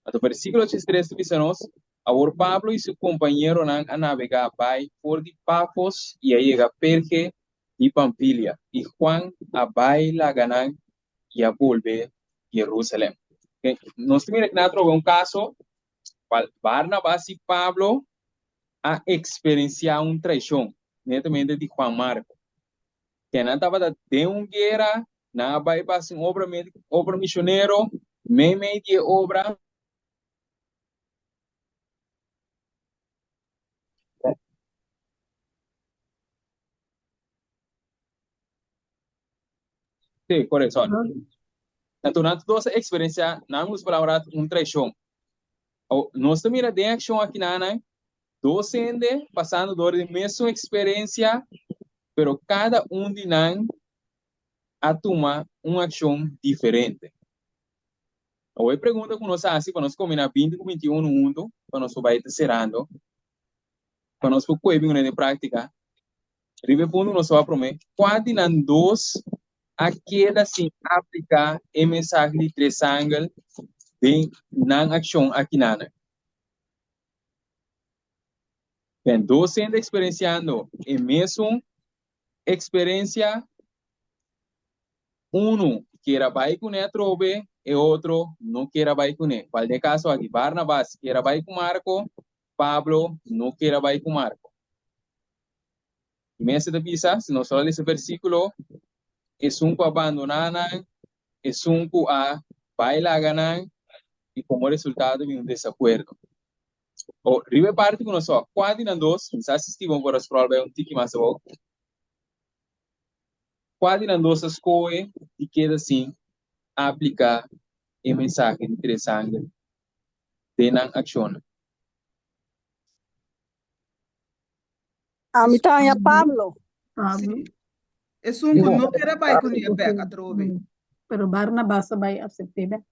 Anto versíkulo 83 ta bisa nos, Awor Pablo i su kompañeronan a nabegá bai for di Pafos i a yega Perge di Pamfilia, i Juan a bai laga nan i a bolbe Jerusalèm. Nos ta mira kina atrobe un kaso kual Barnabas i Pablo a eksperensiá un traishon, netamente di Juan Marko. Ke nan tabata den un guera, nan a bai pa hasi un obra obra misionero, meimei di e obra, Sí, correcto, sorry. Anto nan dos a experiencia, nan usa palabra un traicion. Nos ta mira den accion aki nan, dos hende pasando door di mesun experiencia, pero cada un di nan a tuma un accion diferente. Awor e pregunta ku nos hasi pa nos kombiná 20 ku 21 huntu, pa nos por bai ta serando, pa nos por koe bin den práktika, riba e punto ku nos tabata promé, kua di nan dos a keda sin apliká e mensahe di tres angel den nan akshon akinanan? Ben, dos hende eksperensiando e mesun eksperensia, unu kier a bai kuné atrobe, e otro no kier a bai kuné. Kual den e kaso aki, Barnabas kier a bai ku Marko, Pablo no kier a bai ku Marko. Mester ta bisa, si nos a lesa e versíkulo, esun ku a bandoná nan, esun ku a bai laga nan, i komo resultado bin un desakuerdo. O, riba e parti ku nos wak, kua di nan dos, mi sa si Steven por a scroll bai un tiki mas abou, kua di nan dos a skohe di keda sin apliká e mensahe di tres angel den nan akshonnan? Ami ta haña Pablo. Pablo. Sí. Esun ku no ker a bai ku ni e bek atrobe. Pero Barnabas a bai asept'é bek.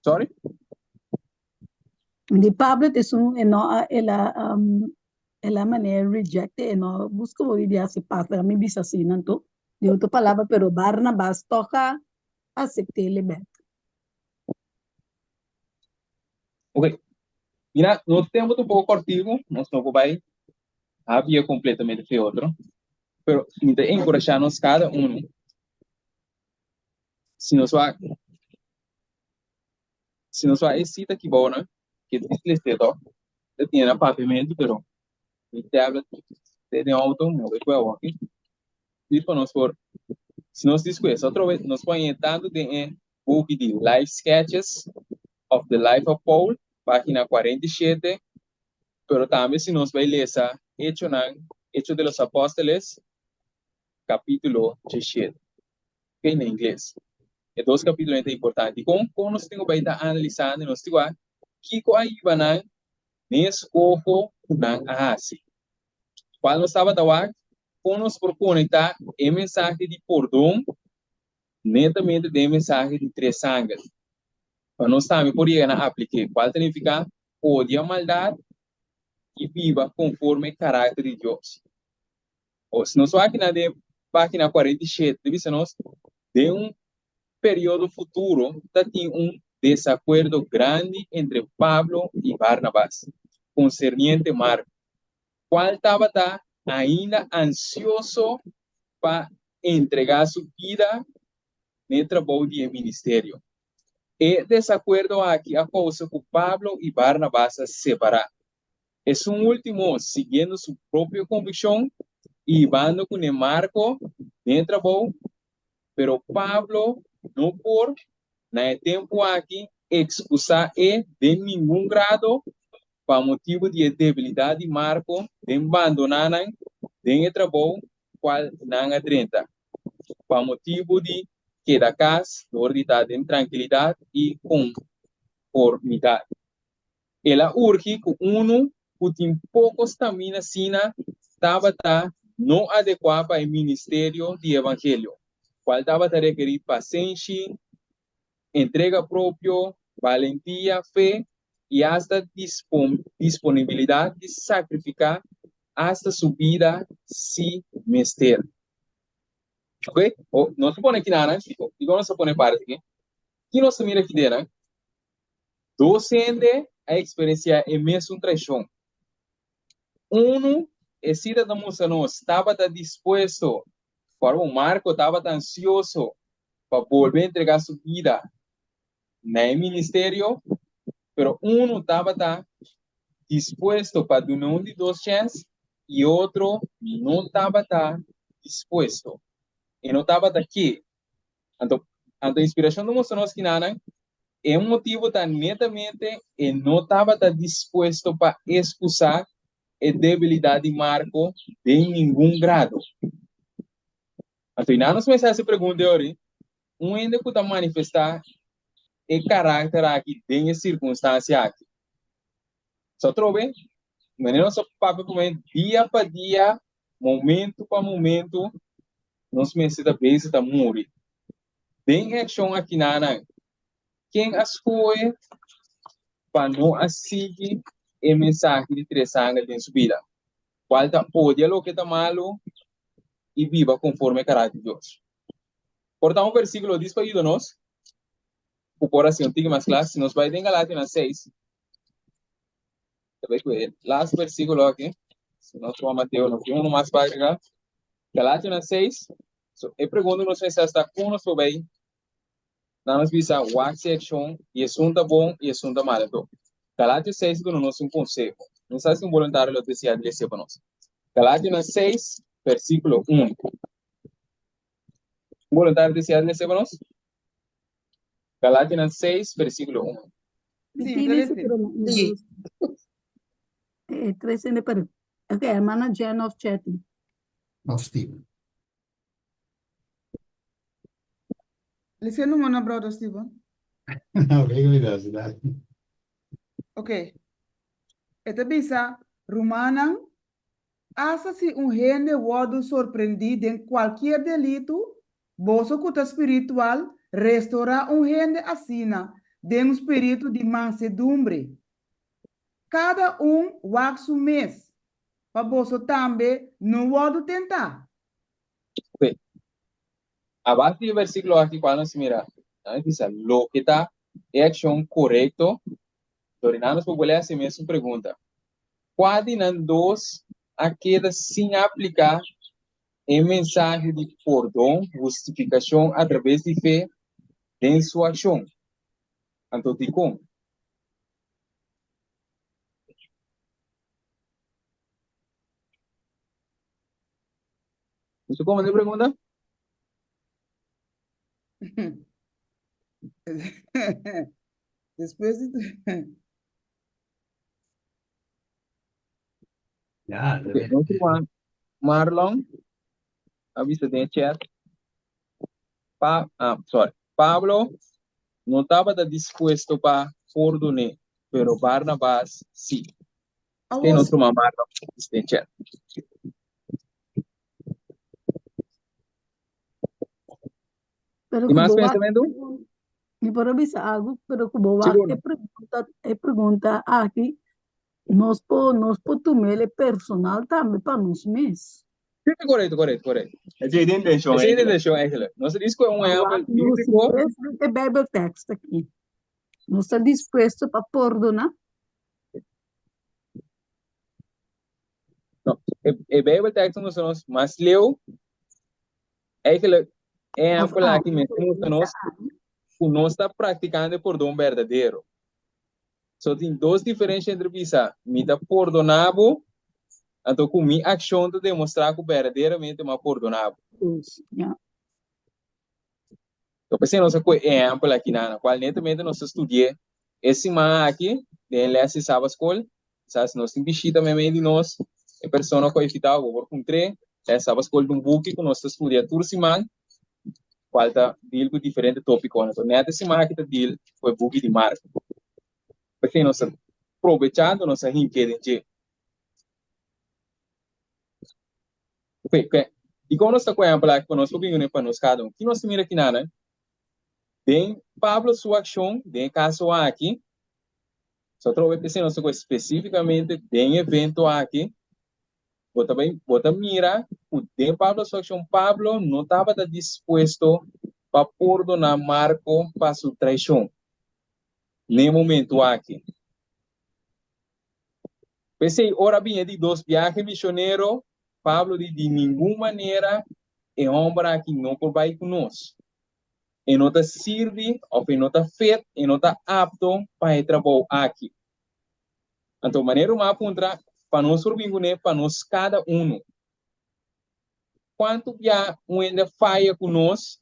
Sorry? Di Pablo ta esun e no a el a el a manera reject e no buska bo di hasi pas laga mi bisa asina anto di otro palabra pero Barnabas tog a asept'é bek. Ok. Mira, nos tempo ta un poco cortico, nos no por bai habia completamente fe otro, pero mi ta encourasha nos cada uno, si nos wak, si nos wak e cita aki bou nan, ke ta to, ta tene na papiamento, pero mi tablet ta den auto, mi no bai cu awor aki. Di pa nos por, si nos dispues, otro vez nos por haña tanto den e buki di Life Sketches of the Life of Paul, página 47, pero tambe si nos bai lesa Hechonan, Hechos de los Apóstoles, capítulo 17, ok, na ingles. E dos capítulonan ta importante. Dikon? Kon nos tin ku bai ta analisando i nos tin ku wak kiko a hiba nan. Den e skoho ku nan a hasi. Kual nos tabata wak kon nos por konektá e mensahe di pordon netamente den e mensahe di tres angel, pa nos tambe por yega na aplik'é, kual ta nifiká odia maldat i biba konforme e karakter di Dios. O si nos wak na den página 47, ta bisa nos, Den un periodo futuro ta tin un desakuerdo grandi entre Pablo i Barnabas konserniente Marko, kual tabata ainda ansioso pa entregá su bida n'e trabou di e ministerio. E desakuerdo aki a kousa ku Pablo i Barnabas a separá. Esun último siguiendo su propio konvikshon i hibando kuné Marko den e trabou, pero Pablo no por na e tempu aki ekskusá e den ningun grado pa motibu di e debilidat di Marko den bandoná nan den e trabou kual nan a drenta, pa motibu di keda kas dor di ta den trankilidat i konformidat. El a urgi ku unu ku tin poko stamina asina tabata no adekuá pa e ministerio di evangelio, kual tabata rekerí pasenshi, entrega propio, balentia, fe i asta disponibilidat di sakrifiká asta su bida si mester. Ok, nos a pone kinanan, dikon nos a pone parti aki? Ki nos ta mira aki den? Dos hende a eksperensiá e mesun traishon. Unu, e sita ta mustra nos, tabata dispuesto, ora ku Marko tabata ansioso pa bolbe entregá su bida na e ministerio, pero unu tabata dispuesto pa duna un di dos chèns i e otro no tabata dispuesto. E no tabata ke. Anto, anto inspirashon ta mustra nos kinanan e motibu ta netamente e no tabata dispuesto pa eskusá e debilidat di Marko den ningun grado. Anto, i nan nos mester hasi pregunta e ora, un hende ku ta manifestá e karakter aki den e sirkunstansia aki, So atrobe, manera nos a papia promé, dia pa dia, momento pa momento, nos mester ta bezig ta muri. Den e akshon akinanan, ken a skohe pa no a sigui e mensahe di tres angel den su bida, kual ta odia loke ta malu i biba konforme e karakter di Dios? Por ta un versíkulo dis pa yuda nos ku por hasi un tiki mas kla, si nos bai den Galationan seis, Ta bai ku e last versíkulo aki. Si nos tuma Mateo, no tin uno mas pa agregá. Galationan 6. So, e pregunta nos mester hasi ta kon nos por bai na nos bisa wak si akshon i esun ta bon i esun ta mal. Anto, Galatio 6 ta duna nos un konseho. No sa si un boluntario lo deseá di lese pa nos. Galationan 6, versíkulo 1. Un boluntario deseá di lese pa nos? Galationan 6, versíkulo 1. Sí, mi ta lese. Sí. Tres hende pero. Ok, hermana Jen of Chetty. Of Steven. Lese nummer na brother Steven. No, kijk mi dat, dat. Ok. E ta bisa, rumannan, Asta si un hende wòrdu sorprendí den kualkier delitu, boso ku ta spiritual, restorá un hende asina den un spiritu di mansedumbre. Kada un wak su mes, pa boso tambe no wòrdu tentá. Oke. A base di e versíkulo aki kual nos mira, nan a bisa loke ta e akshon korekto, dor nos por bolbe hasi e mesun pregunta. Kua di nan dos a keda sin apliká e mensahe di pordon, hustifikashon atraves di fe, den su akshon? Anto dikon? Boso komprende e pregunta? Despues di Ja, Ok, nos ruman Marlon a bisa den e chat, Pa, ah, sorry, Pablo no tabata dispuesto pa pordon'é, pero Barnabas sí. Tin otro mamá den chat. Pero Tin ku mas bo wak, pensamentu? mi por a bisa algu, pero ku bo wak Sigur. e pregunta aki, nos por, nos por tum'el personal tambe pa nos mes. Sí, sí, korekto, korekto, korekto. Esei ta intenshon Esei ta eigenlijk. intenshon eigenlijk. Nos ta disko un Pa ehèmpel wak nos bíbliko. mes den e Bijbeltekst aki. Nos ta dispuesto pa pordoná? No, e Bijbeltekst ta mustra nos mas leu Eigenlijk, e Of ehempel ami, aki mester mustra nos ku nos ta praktikando e pordon berdadero. So tin dos diferensha entre bisa mi ta pordoná bo, anto ku mi akshon ta demostrá ku berdaderamente mi a pordoná bo. Dus, ja. So p'esei nos a kohe e ehempel aki nan, kual netamente nos ta studi'é e siman aki den e lès di Sabaskol. Kisas nos tin bishita meimei di nos, e persona ku a invitá bo por puntr'é. E Sabaskol ta un buki ku nos ta studia tur siman, kual ta deal ku diferente tópikonan. So nèt e siman aki ta deal ku e buki di Marko. P'esei nos ta probechá anto nos a hink'é den dje. Oke, ke, dikon nos ta ku ehèmpel aki pa nos por bin uní pa nos kada un? Ki nos ta mira kinanan? Den Pablo su akshon den e kaso aki, So atrobe p'esei nos ta kohe spesífikamente den e evento aki, bo ta bai, bo ta mira ku den Pablo su akshon, Pablo no tabata dispuesto pa pordoná Marko pa su traishon n'e momentu aki. P'esei ora bini e di dos biahe misionero, Pablo di, Di ningun manera e hòmber aki no por bai ku nos. E no ta sirbi òf e no ta fit, e no ta apto pa e trabou aki. Anto manera ruman a puntra, pa nos por bin kuné, pa nos kada unu. Kuantu bia un hende a faya ku nos,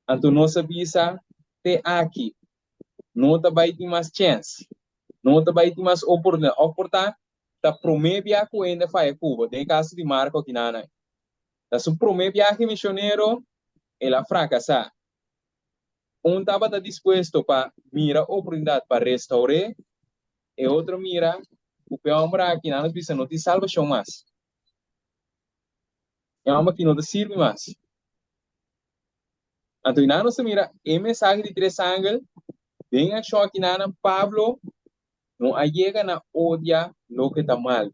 anto nos a bisa, te aki, no ta bai tin mas chèns, no ta bai tin mas oportunidat, òf por ta, ta promé bia ku hende a faya ku bo, den e kaso di Marko akinana. Na su promé biahe misionero, el a frakasá. Un tabata dispuesto pa mira oportunidat pa restaur'é, e otro mira ku p'e hòmber aki nan nos bisa no tin salbashon mas. E hòmber aki no ta sirbi mas. Anto i nan nos ta mira e mensahe di tres angel den akshon aki nan Pablo no a yega na odia loke ta mal.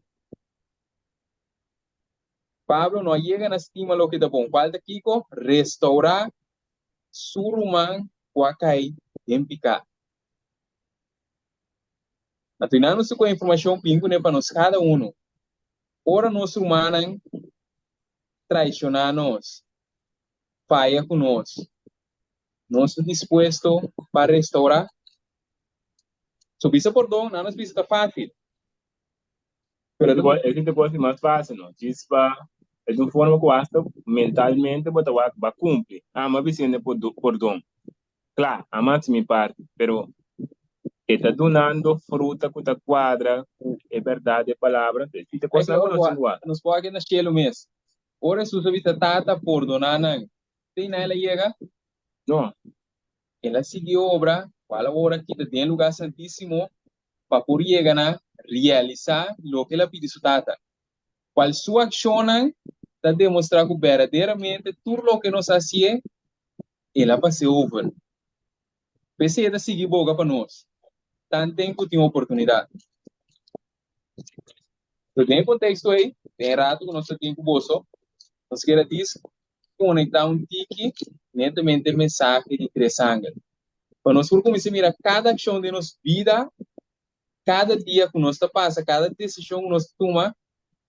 Pablo no a yega na stima loke ta bon. Kual ta kiko? Restourá su ruman ku a kai den piká. Anto i nan nos ta kohe informashon bin kuné pa nos kada unu. Ora nos rumannan traishoná nos, faya ku nos, nos ta dispuesto pa restourá? So bisa pordon, nan nos bisa ta fásil. Pero te por, ese te por ser mas fácil, no? Djis pa, es un forma ku hasta mentalmente bo ta wak ba cumpli. Ah, m'a bisende pordon. Kla, a m'a haci mi parti, pero e ta dunando fruta ku ta kuadra ku e berdad di e palabra. Esei ta kosnan ku nos tin ku wak. Nos por wak na shelu mes. Ora Hesus a bisa, Tata, pordoná nan. Te na el a yega? No. El a sigui obra, kual awor a kita den e lugá santísimo pa por yega na realisá loke el a pidi su Tata, kual su akshonnan ta demostrá ku berdaderamente tur loke nos a hasié, el a pas'é over. P'esei e ta sigui boga pa nos, tanten ku tin oportunidat. So den e konteksto ei, den e ratu ku nos ta tin ku boso, nos kier a dis konektá un tiki netamente e mensahe di tres angel. Pa nos por kuminsá mira kada akshon den nos bida, kada dia ku nos ta pasa, kada desishon ku nos ta tuma,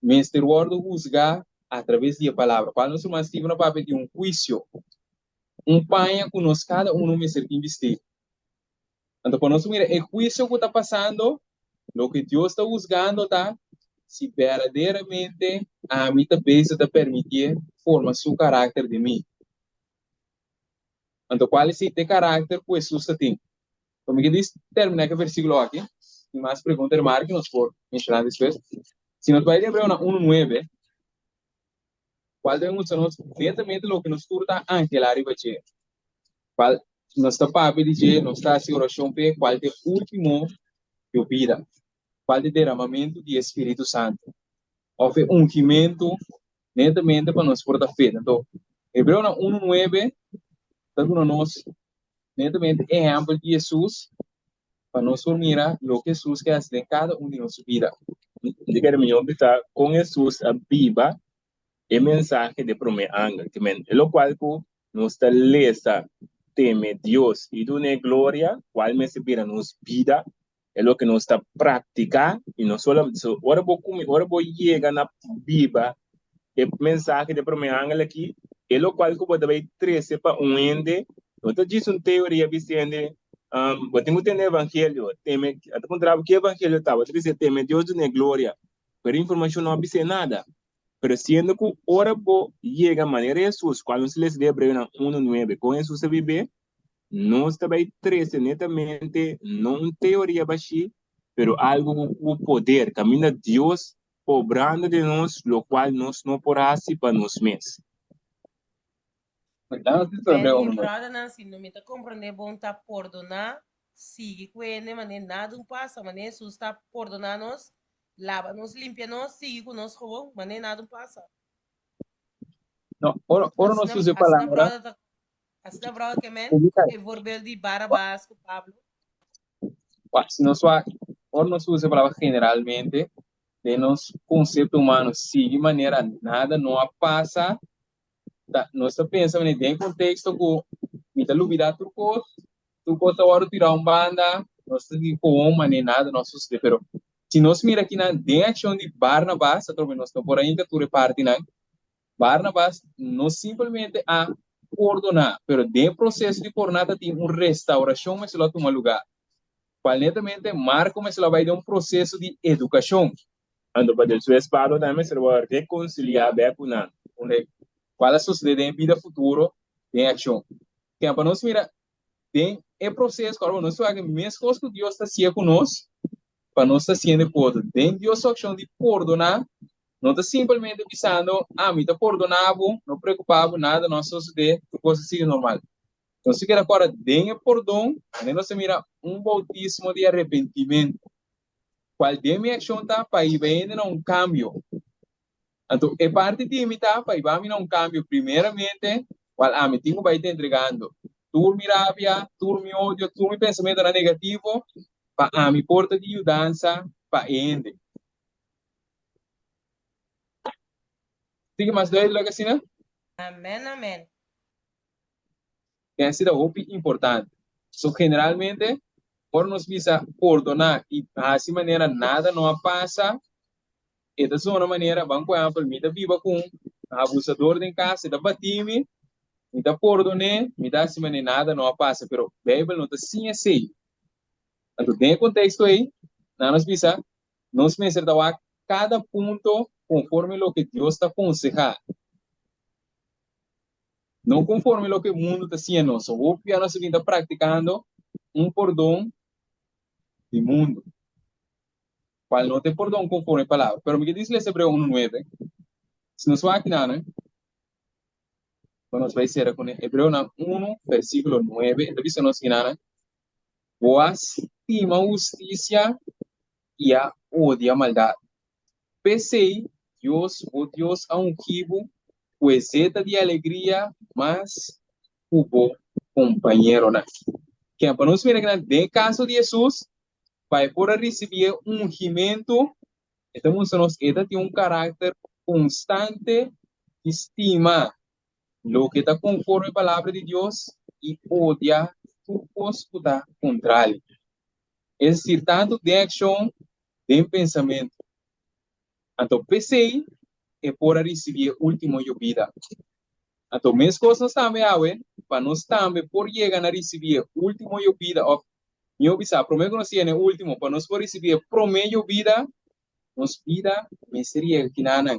mester wòrdu husgá atraves di e palabra. Kual nos ruman Steven a papia di un huisio, un paña ku nos kada unu mester tin bistí. Anto pa nos mira e huisio ku ta pasando, loke Dios ta husgando ta si berdaderamente ami ta bezig ta permitié forma su karakter den mi. Anto kual esei ta e karakter ku Hesus ta tin? So mi ke dis terminá ku e versíkulo aki. Tin mas pregunta remarke nos por menshoná despues. Si nos bai di Hebreonan unu nuebe, kual ta mustra nos netamente loke nos tur ta anhelá riba dje. Kual nos ta papia di dje, nos ta hasi orashon p'e, kual ta e último di bo bida. Kual di deramamentu di e Spiritu Santu, òf e ungimentu netamente pa nos por ta fet. Anto, Hebreonan unu nuebe ta duna nos netamente e ehèmpel di Hesus pa nos por mira loke Hesus ke hasi den kada un di nos bida. Di kere mihó bisa kon Hesus a biba e mensahe di e promé angel, ke men e lokual ku nos ta lesa teme Dios i dun'é gloria, kual mester bira nos bida e loke nos ta praktiká i no solamente so ora bo kumi ora bo yega na biba e mensahe di promé angel aki e lokual ku bo ta bai trese pa un hende no ta djis un teoria bisa hende bo tin ku tende evangelio teme a ta puntra bo ki evangelio ta bo ta bisa teme Dios dun'é gloria pero e informashon no a bis'é nada pero siendo ku ora bo yega manera Hesus kual nos lesa den Hebreonan unu nuebe kon Hesus a bib'é Nos ta bai trese netamente no un teoria bashí, pero algu ku poder, kaminda Dios obrando den nos lokual nos no por hasi pa nos mes. Benny, brothernan, si no mi ta komprondé bon ta pordoná, sigui ku hende manera nada un pasa, manera Hesus ta pordoná nos, laba nos, limpia nos, sigui ku nos gewoon, manera nada un pasa. No, ora, ora nos Asina, usa e asina palabra, brother ta Asina brother ke men Publica. e voorbeeld di Barabas ku Pablo. Wak, si nos wak, ora nos usa e palabra generalmente, den nos konsepto humano sigui manera nada no a pasa, ta, nos ta pensa manera den konteksto ku mi ta lubida tur kos, tur kos ta wòrdu tirá un banda, nos ta sigui kon manera nada no a sosodé. Pero si nos mira kinan den akshon di Barnabas, atrobe nos no por a hinka tur e partinan, Barnabas no simplemente a pordoná, pero den e proseso di pordoná ta tin un restaurashon mester lo a tuma lugá, kual netamente Marko mester lo a bai den un proseso di edukashon. Anto pa despues Pablo tambe mester lo a rekonsiliá bèk ku nan. Kual a sosodé den e bida futuro den akshon. Kèn pa nos mira den e proseso ku nos wak meskos ku Dios ta hasié ku nos, pa nos ta hasiendo ku otro. Den Dios su akshon di pordoná, no ta simplemente bisando, ah, mi ta pordoná bo, no preokupá bo, nada no a sosodé, tur kos a sigui normal. Nos ta keda kòrda den e pordon, manera nos ta mira un boutismo di arepentimentu, kual den mi akshon ta pa hiba hende na un kambio. Anto e parti di mi ta pa hiba mi na un kambio primeramente, kual ami tin ku bai ta entregando tur mi rabia, tur mi odio, tur mi pensamentonan negativo, pa ami por ta di yudansa pa e hende. Sigui mas duidelijk asina? Amen, amen. Ten a sido hopi importante. So generalmente ora nos bisa pordoná i hasi manera nada no a pasa, e ta zona manera, ban ku ehèmpel, mi ta biba ku un abusador den kas, e ta bati mi, mi ta pordon'é, mi ta hasi manera nada no a pasa, pero Beibel no ta siña esei. Anto den e konteksto ei, nan nos bisa, nos mester ta wak kada punto konforme loke Dios ta konsehá. No konforme loke mundu ta siña nos. So hopi bia nos a bin ta praktikando un pordon di mundu, kual no ta e pordon konforme e palabra. Pero mi ke dici les Hebreo unu nuebe, si nos wak kinan, pa nos bai sera kuné. Hebreonan unu versikulo nuebe, e ta bisa nos kinan, Bo a stima hustisia i a odia maldat. P'esei, Dios, bo Dios, a ungí bo ku e zeta di alegria mas ku bo kompañeronan. Ken pa nos mira kinan den e kaso di Hesus, pa e por a risibí e ungimentu, e ta mustra nos e ta tin un karakter konstante di stima loke ta konforme palabra di Dios i odia tur kos ku ta kontrali. Es desir, tantu den akshon, den pensamentu. Anto p'esei e por a risibí e último yobida. Anto meskos nos tambe awe, pa nos tambe por yega na risibí e último yobida, òf mihó bisá, promé ku nos yega na e último, pa nos por risibí e promé yobida, nos bida mester yega kinanan.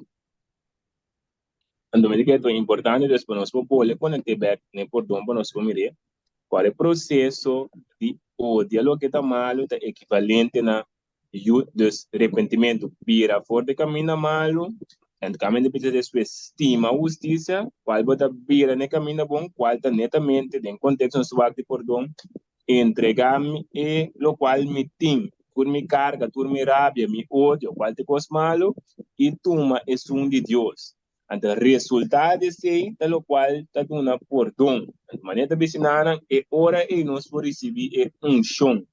Anto mi ta kere ta importante dus pa nos por bole konekte bek n'e pordon pa nos por mir'é kual e proseso di odia loke ta malu ta ekivalente na yu dus repentimentu bira for di kaminda malu en kaminda bisa despues stima hustisia kual bo ta bira n'e kaminda bon kual ta netamente den konteksto nos wak di pordon entrega mi e lokual mi tin. Tur mi karga, tur mi rabia, mi odio, kualke kos malu, i tuma esun di Dios. Anto resultado di esei ta lokual ta duna pordon. Anto manera ta bisa nan, e ora ei nos por risibí e unshon,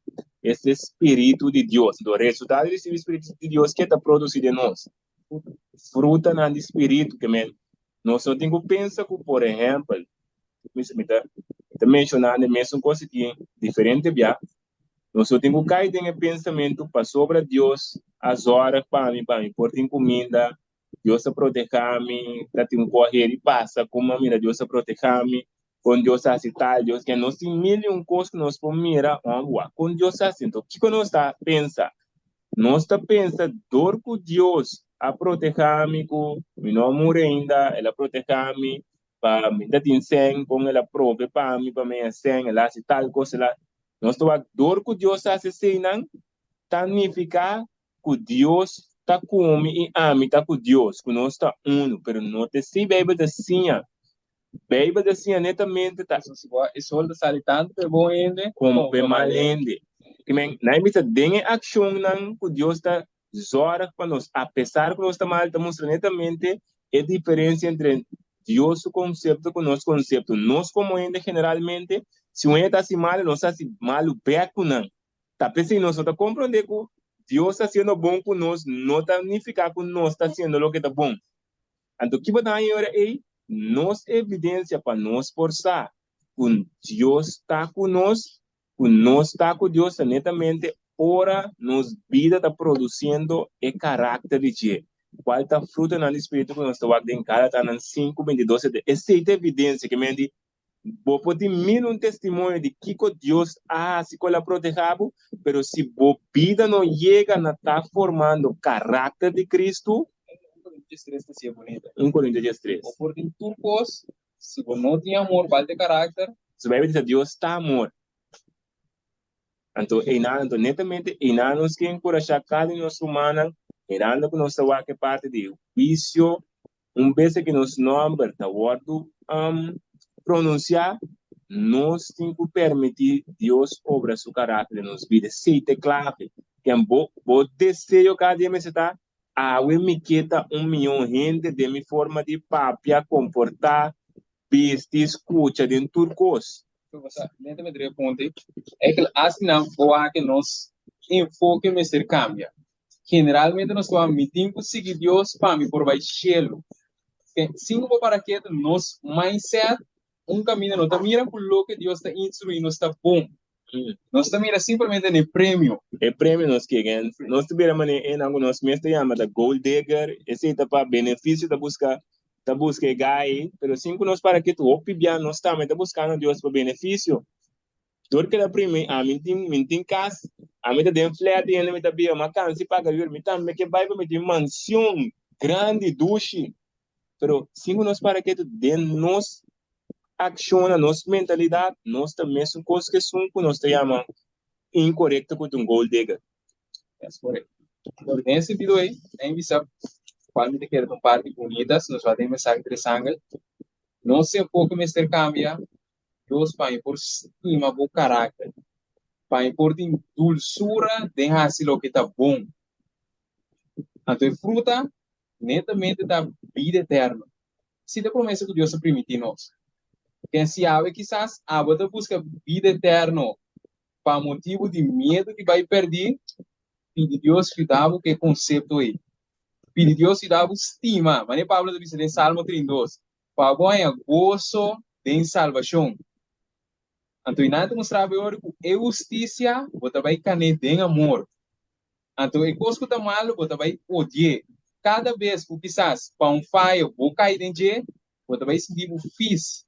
esta e spiritu di Dios. Anto resultado di risibí spiritu di Dios ke ta produsí den nos? Frutanan di spiritu. Ke men nos no tin ku pensa ku, por ehèmpel, mi ta menshoná e mesun kos aki diferente bia, Nos no tin ku kai den e pensamentu pasobra Dios a zòrg pa mi, pa mi por tin kuminda, Dios a protehá mi, ta tin un kos heri pasa ku mi a mira Dios a protehá mi, kon Dios a hasi tal, Dios ke. Nos tin mil i un kos ku nos por mira, ò wak kon Dios a hasi. Anto kiko nos ta pensa? Nos ta pensa dor ku Dios a protehá mi ku mi no a muri ainda, el a protehá mi pa mi ta tin sèn, kon el a prove pa mi pa mi haña sèn, el a hasi tal kos, el a. Nos ta wak dor ku Dios a hasi eseinan ta nifiká ku Dios ta ku mi i ami ta ku Dios, ku nos ta unu, pero no ta esei Beibel ta siña. Beibel ta siña netamente ta. Pasobra si bo e sol ta sali tantu pa e bon hende komo pa e mal hende. Kimen, nan bisa den e akshonnan ku Dios ta zòrg pa nos, apesar ku nos ta mal, ta mustra netamente e diferensia entre Dios su konsepto ku nos konsepto. Nos komo hende generalmente, si un hende ta hasi malu, nos ta hasi malu bèk ku nan. Ta p'esei nos no ta komprondé ku Dios ta hasiendo bon ku nos no ta nifiká ku nos ta hasiendo loke ta bon. Anto ki bo ta haña e ora ei? Nos evidensia pa nos por sa ku Dios ta ku nos, ku nos ta ku Dios ta netamente ora nos bida ta produsiendo e karakter di dje, kual ta frutanan di spiritu ku nos ta wak den Galatanan sinku, bintidos. Esei ta evidensia ke men di Bo por tin mil un testimonio di kiko Dios a hasi ku el a protehá bo, pero si bo bida no yega na ta formando karakter di Kristu. Un Korintio diestres ta siña bunita. Un Korintio diestres. Bo por tin tur kos, si bo no tin amor bal di karakter. Su Beibel ta bisa Dios ta amor. Anto einan, anto netamente einan nos ke enkurashá kada di nos rumannan, mirando ku nos ta wak e parti di huisio Un bes ki nos nòmber ta wòrdu pronunsiá, nos tin ku permití Dios obra su karakter den nos bida. Esei ta e klave. Ken bo bo deseo kada dia mester ta, Awe mi ke ta un mihó hende den mi forma di papia, komportá, bisti, skucha, den tur kos. Lenta mi dre punto ei. Eikel asina bo wak nos enfoke mester kambia. Generalmente nos ta wak mi tin ku sigui Dios pa mi por bai shelu. Sin ku bo para ketu nos mindset un kaminda no ta mira ku loke Dios ta instruí nos ta bon. Nos ta mira simplemente na e premio. E premio nos ke gen. Nos ta bira manera enan ku nos mes ta yama ta gold digger, esei ta pa benefisio ta buska ta buska e gai, pero sin ku nos para ketu hopi bia nos tambe ta buskando Dios pa benefisio. Dor keda primi, ami tin mi tin kas, ami ta den flat i hende mi ta biba, m'a kansa di paga huur, mi tambe ke bai pa mi tin mansion grandi, dushi. Pero sin ku nos para ketu den nos akshonnan, nos mentalidat, nos ta mesun kos ku esun ku nos ta yama inkorekto ku ta un gold digger. Es korekto. Por den e sentido ei, nan bisa kual mi ta kere ta un parti bunita, si nos wak den e mensahe di Resangel, nos enfoke mester kambia, Dios pa mi por stima bo karakter, pa mi por tin dulsura den hasi loke ta bon. Anto e fruta netamente ta bida eterno. Si ta e promesa ku Dios a primiti nos. Ken si awe kisas abo ta buska bida eterno pa motibu di miedu di bai pèrdí, pidi Dios yuda bo ku e konsepto ei. Pidi Dios yuda bo stima, manera Pablo ta bisa den Salmo 32, pa bo haña goso den salbashon. Anto i nan ta mustra bo e ora ku e hustisia bo ta bai kan'é den amor. Anto e kos ku ta malu bo ta bai odi'é. Kada bes ku kisas pa un fayo bo kai den dje, bo ta bai sinti bo fis.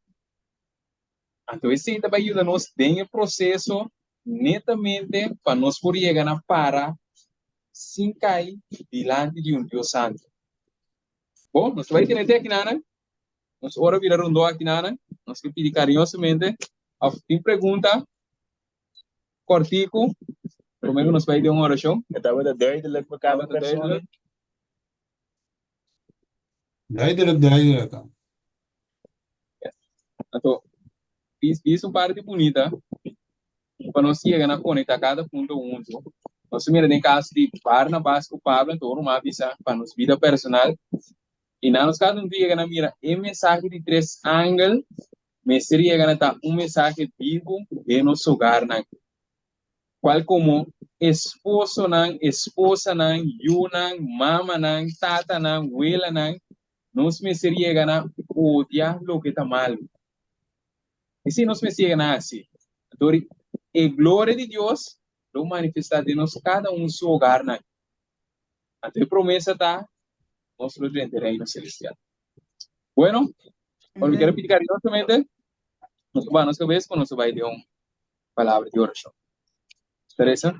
Anto esei ta bai yuda nos den e proseso netamente pa nos por yega na para sin kai dilanti di un Dios santu. Bon, nos ta bai tene te akinanan. Nos ora bira rondó akinanan. Nos ke pidi kariñosamente òf tin pregunta kòrtiku promé ku nos bai den un orashon. E tabata duidelijk pa kada persona. Duidelijk, duidelijk. Anto, bis bis un parti bunita pa nos yega na konektá kada punto huntu. Nos a mira den kaso di Barnabas ku Pablo, anto ora a bisa pa nos bida personal, i nan nos kada un ta yega na mira e mensahe di tres angel mester yega na ta un mensahe bibu den nos hogarnan, kual komo esposonan, esposanan, yunan, mamanan, tatanan, welanan, nos mester yega na odia loke ta malu. Esei nos mester yega na hasi. Anto e gloria di Dios lo manifestá den nos kada un su hogarnan. Anto e promesa ta, nos lo drenta e reino celestial. Bueno, ora mi quiero pidi cariñosamente, nos baha nos cabeza pa nos bai den un palabra di oracion. Teresa,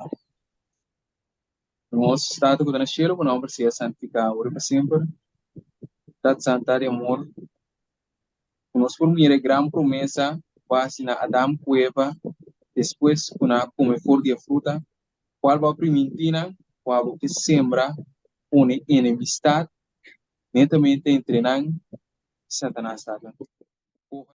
nos Tata cu ta na cielo, bo nomber sea santificá ora y pa semper. Tata Santa di amor, ku nos por mira e gran promesa ku a hasi na Adam ku Eva despues ku nan a kome for di e fruta, kual bo a primintí nan ku abo ke sembra pone enemistat netamente entre nan i Satanas. Tata.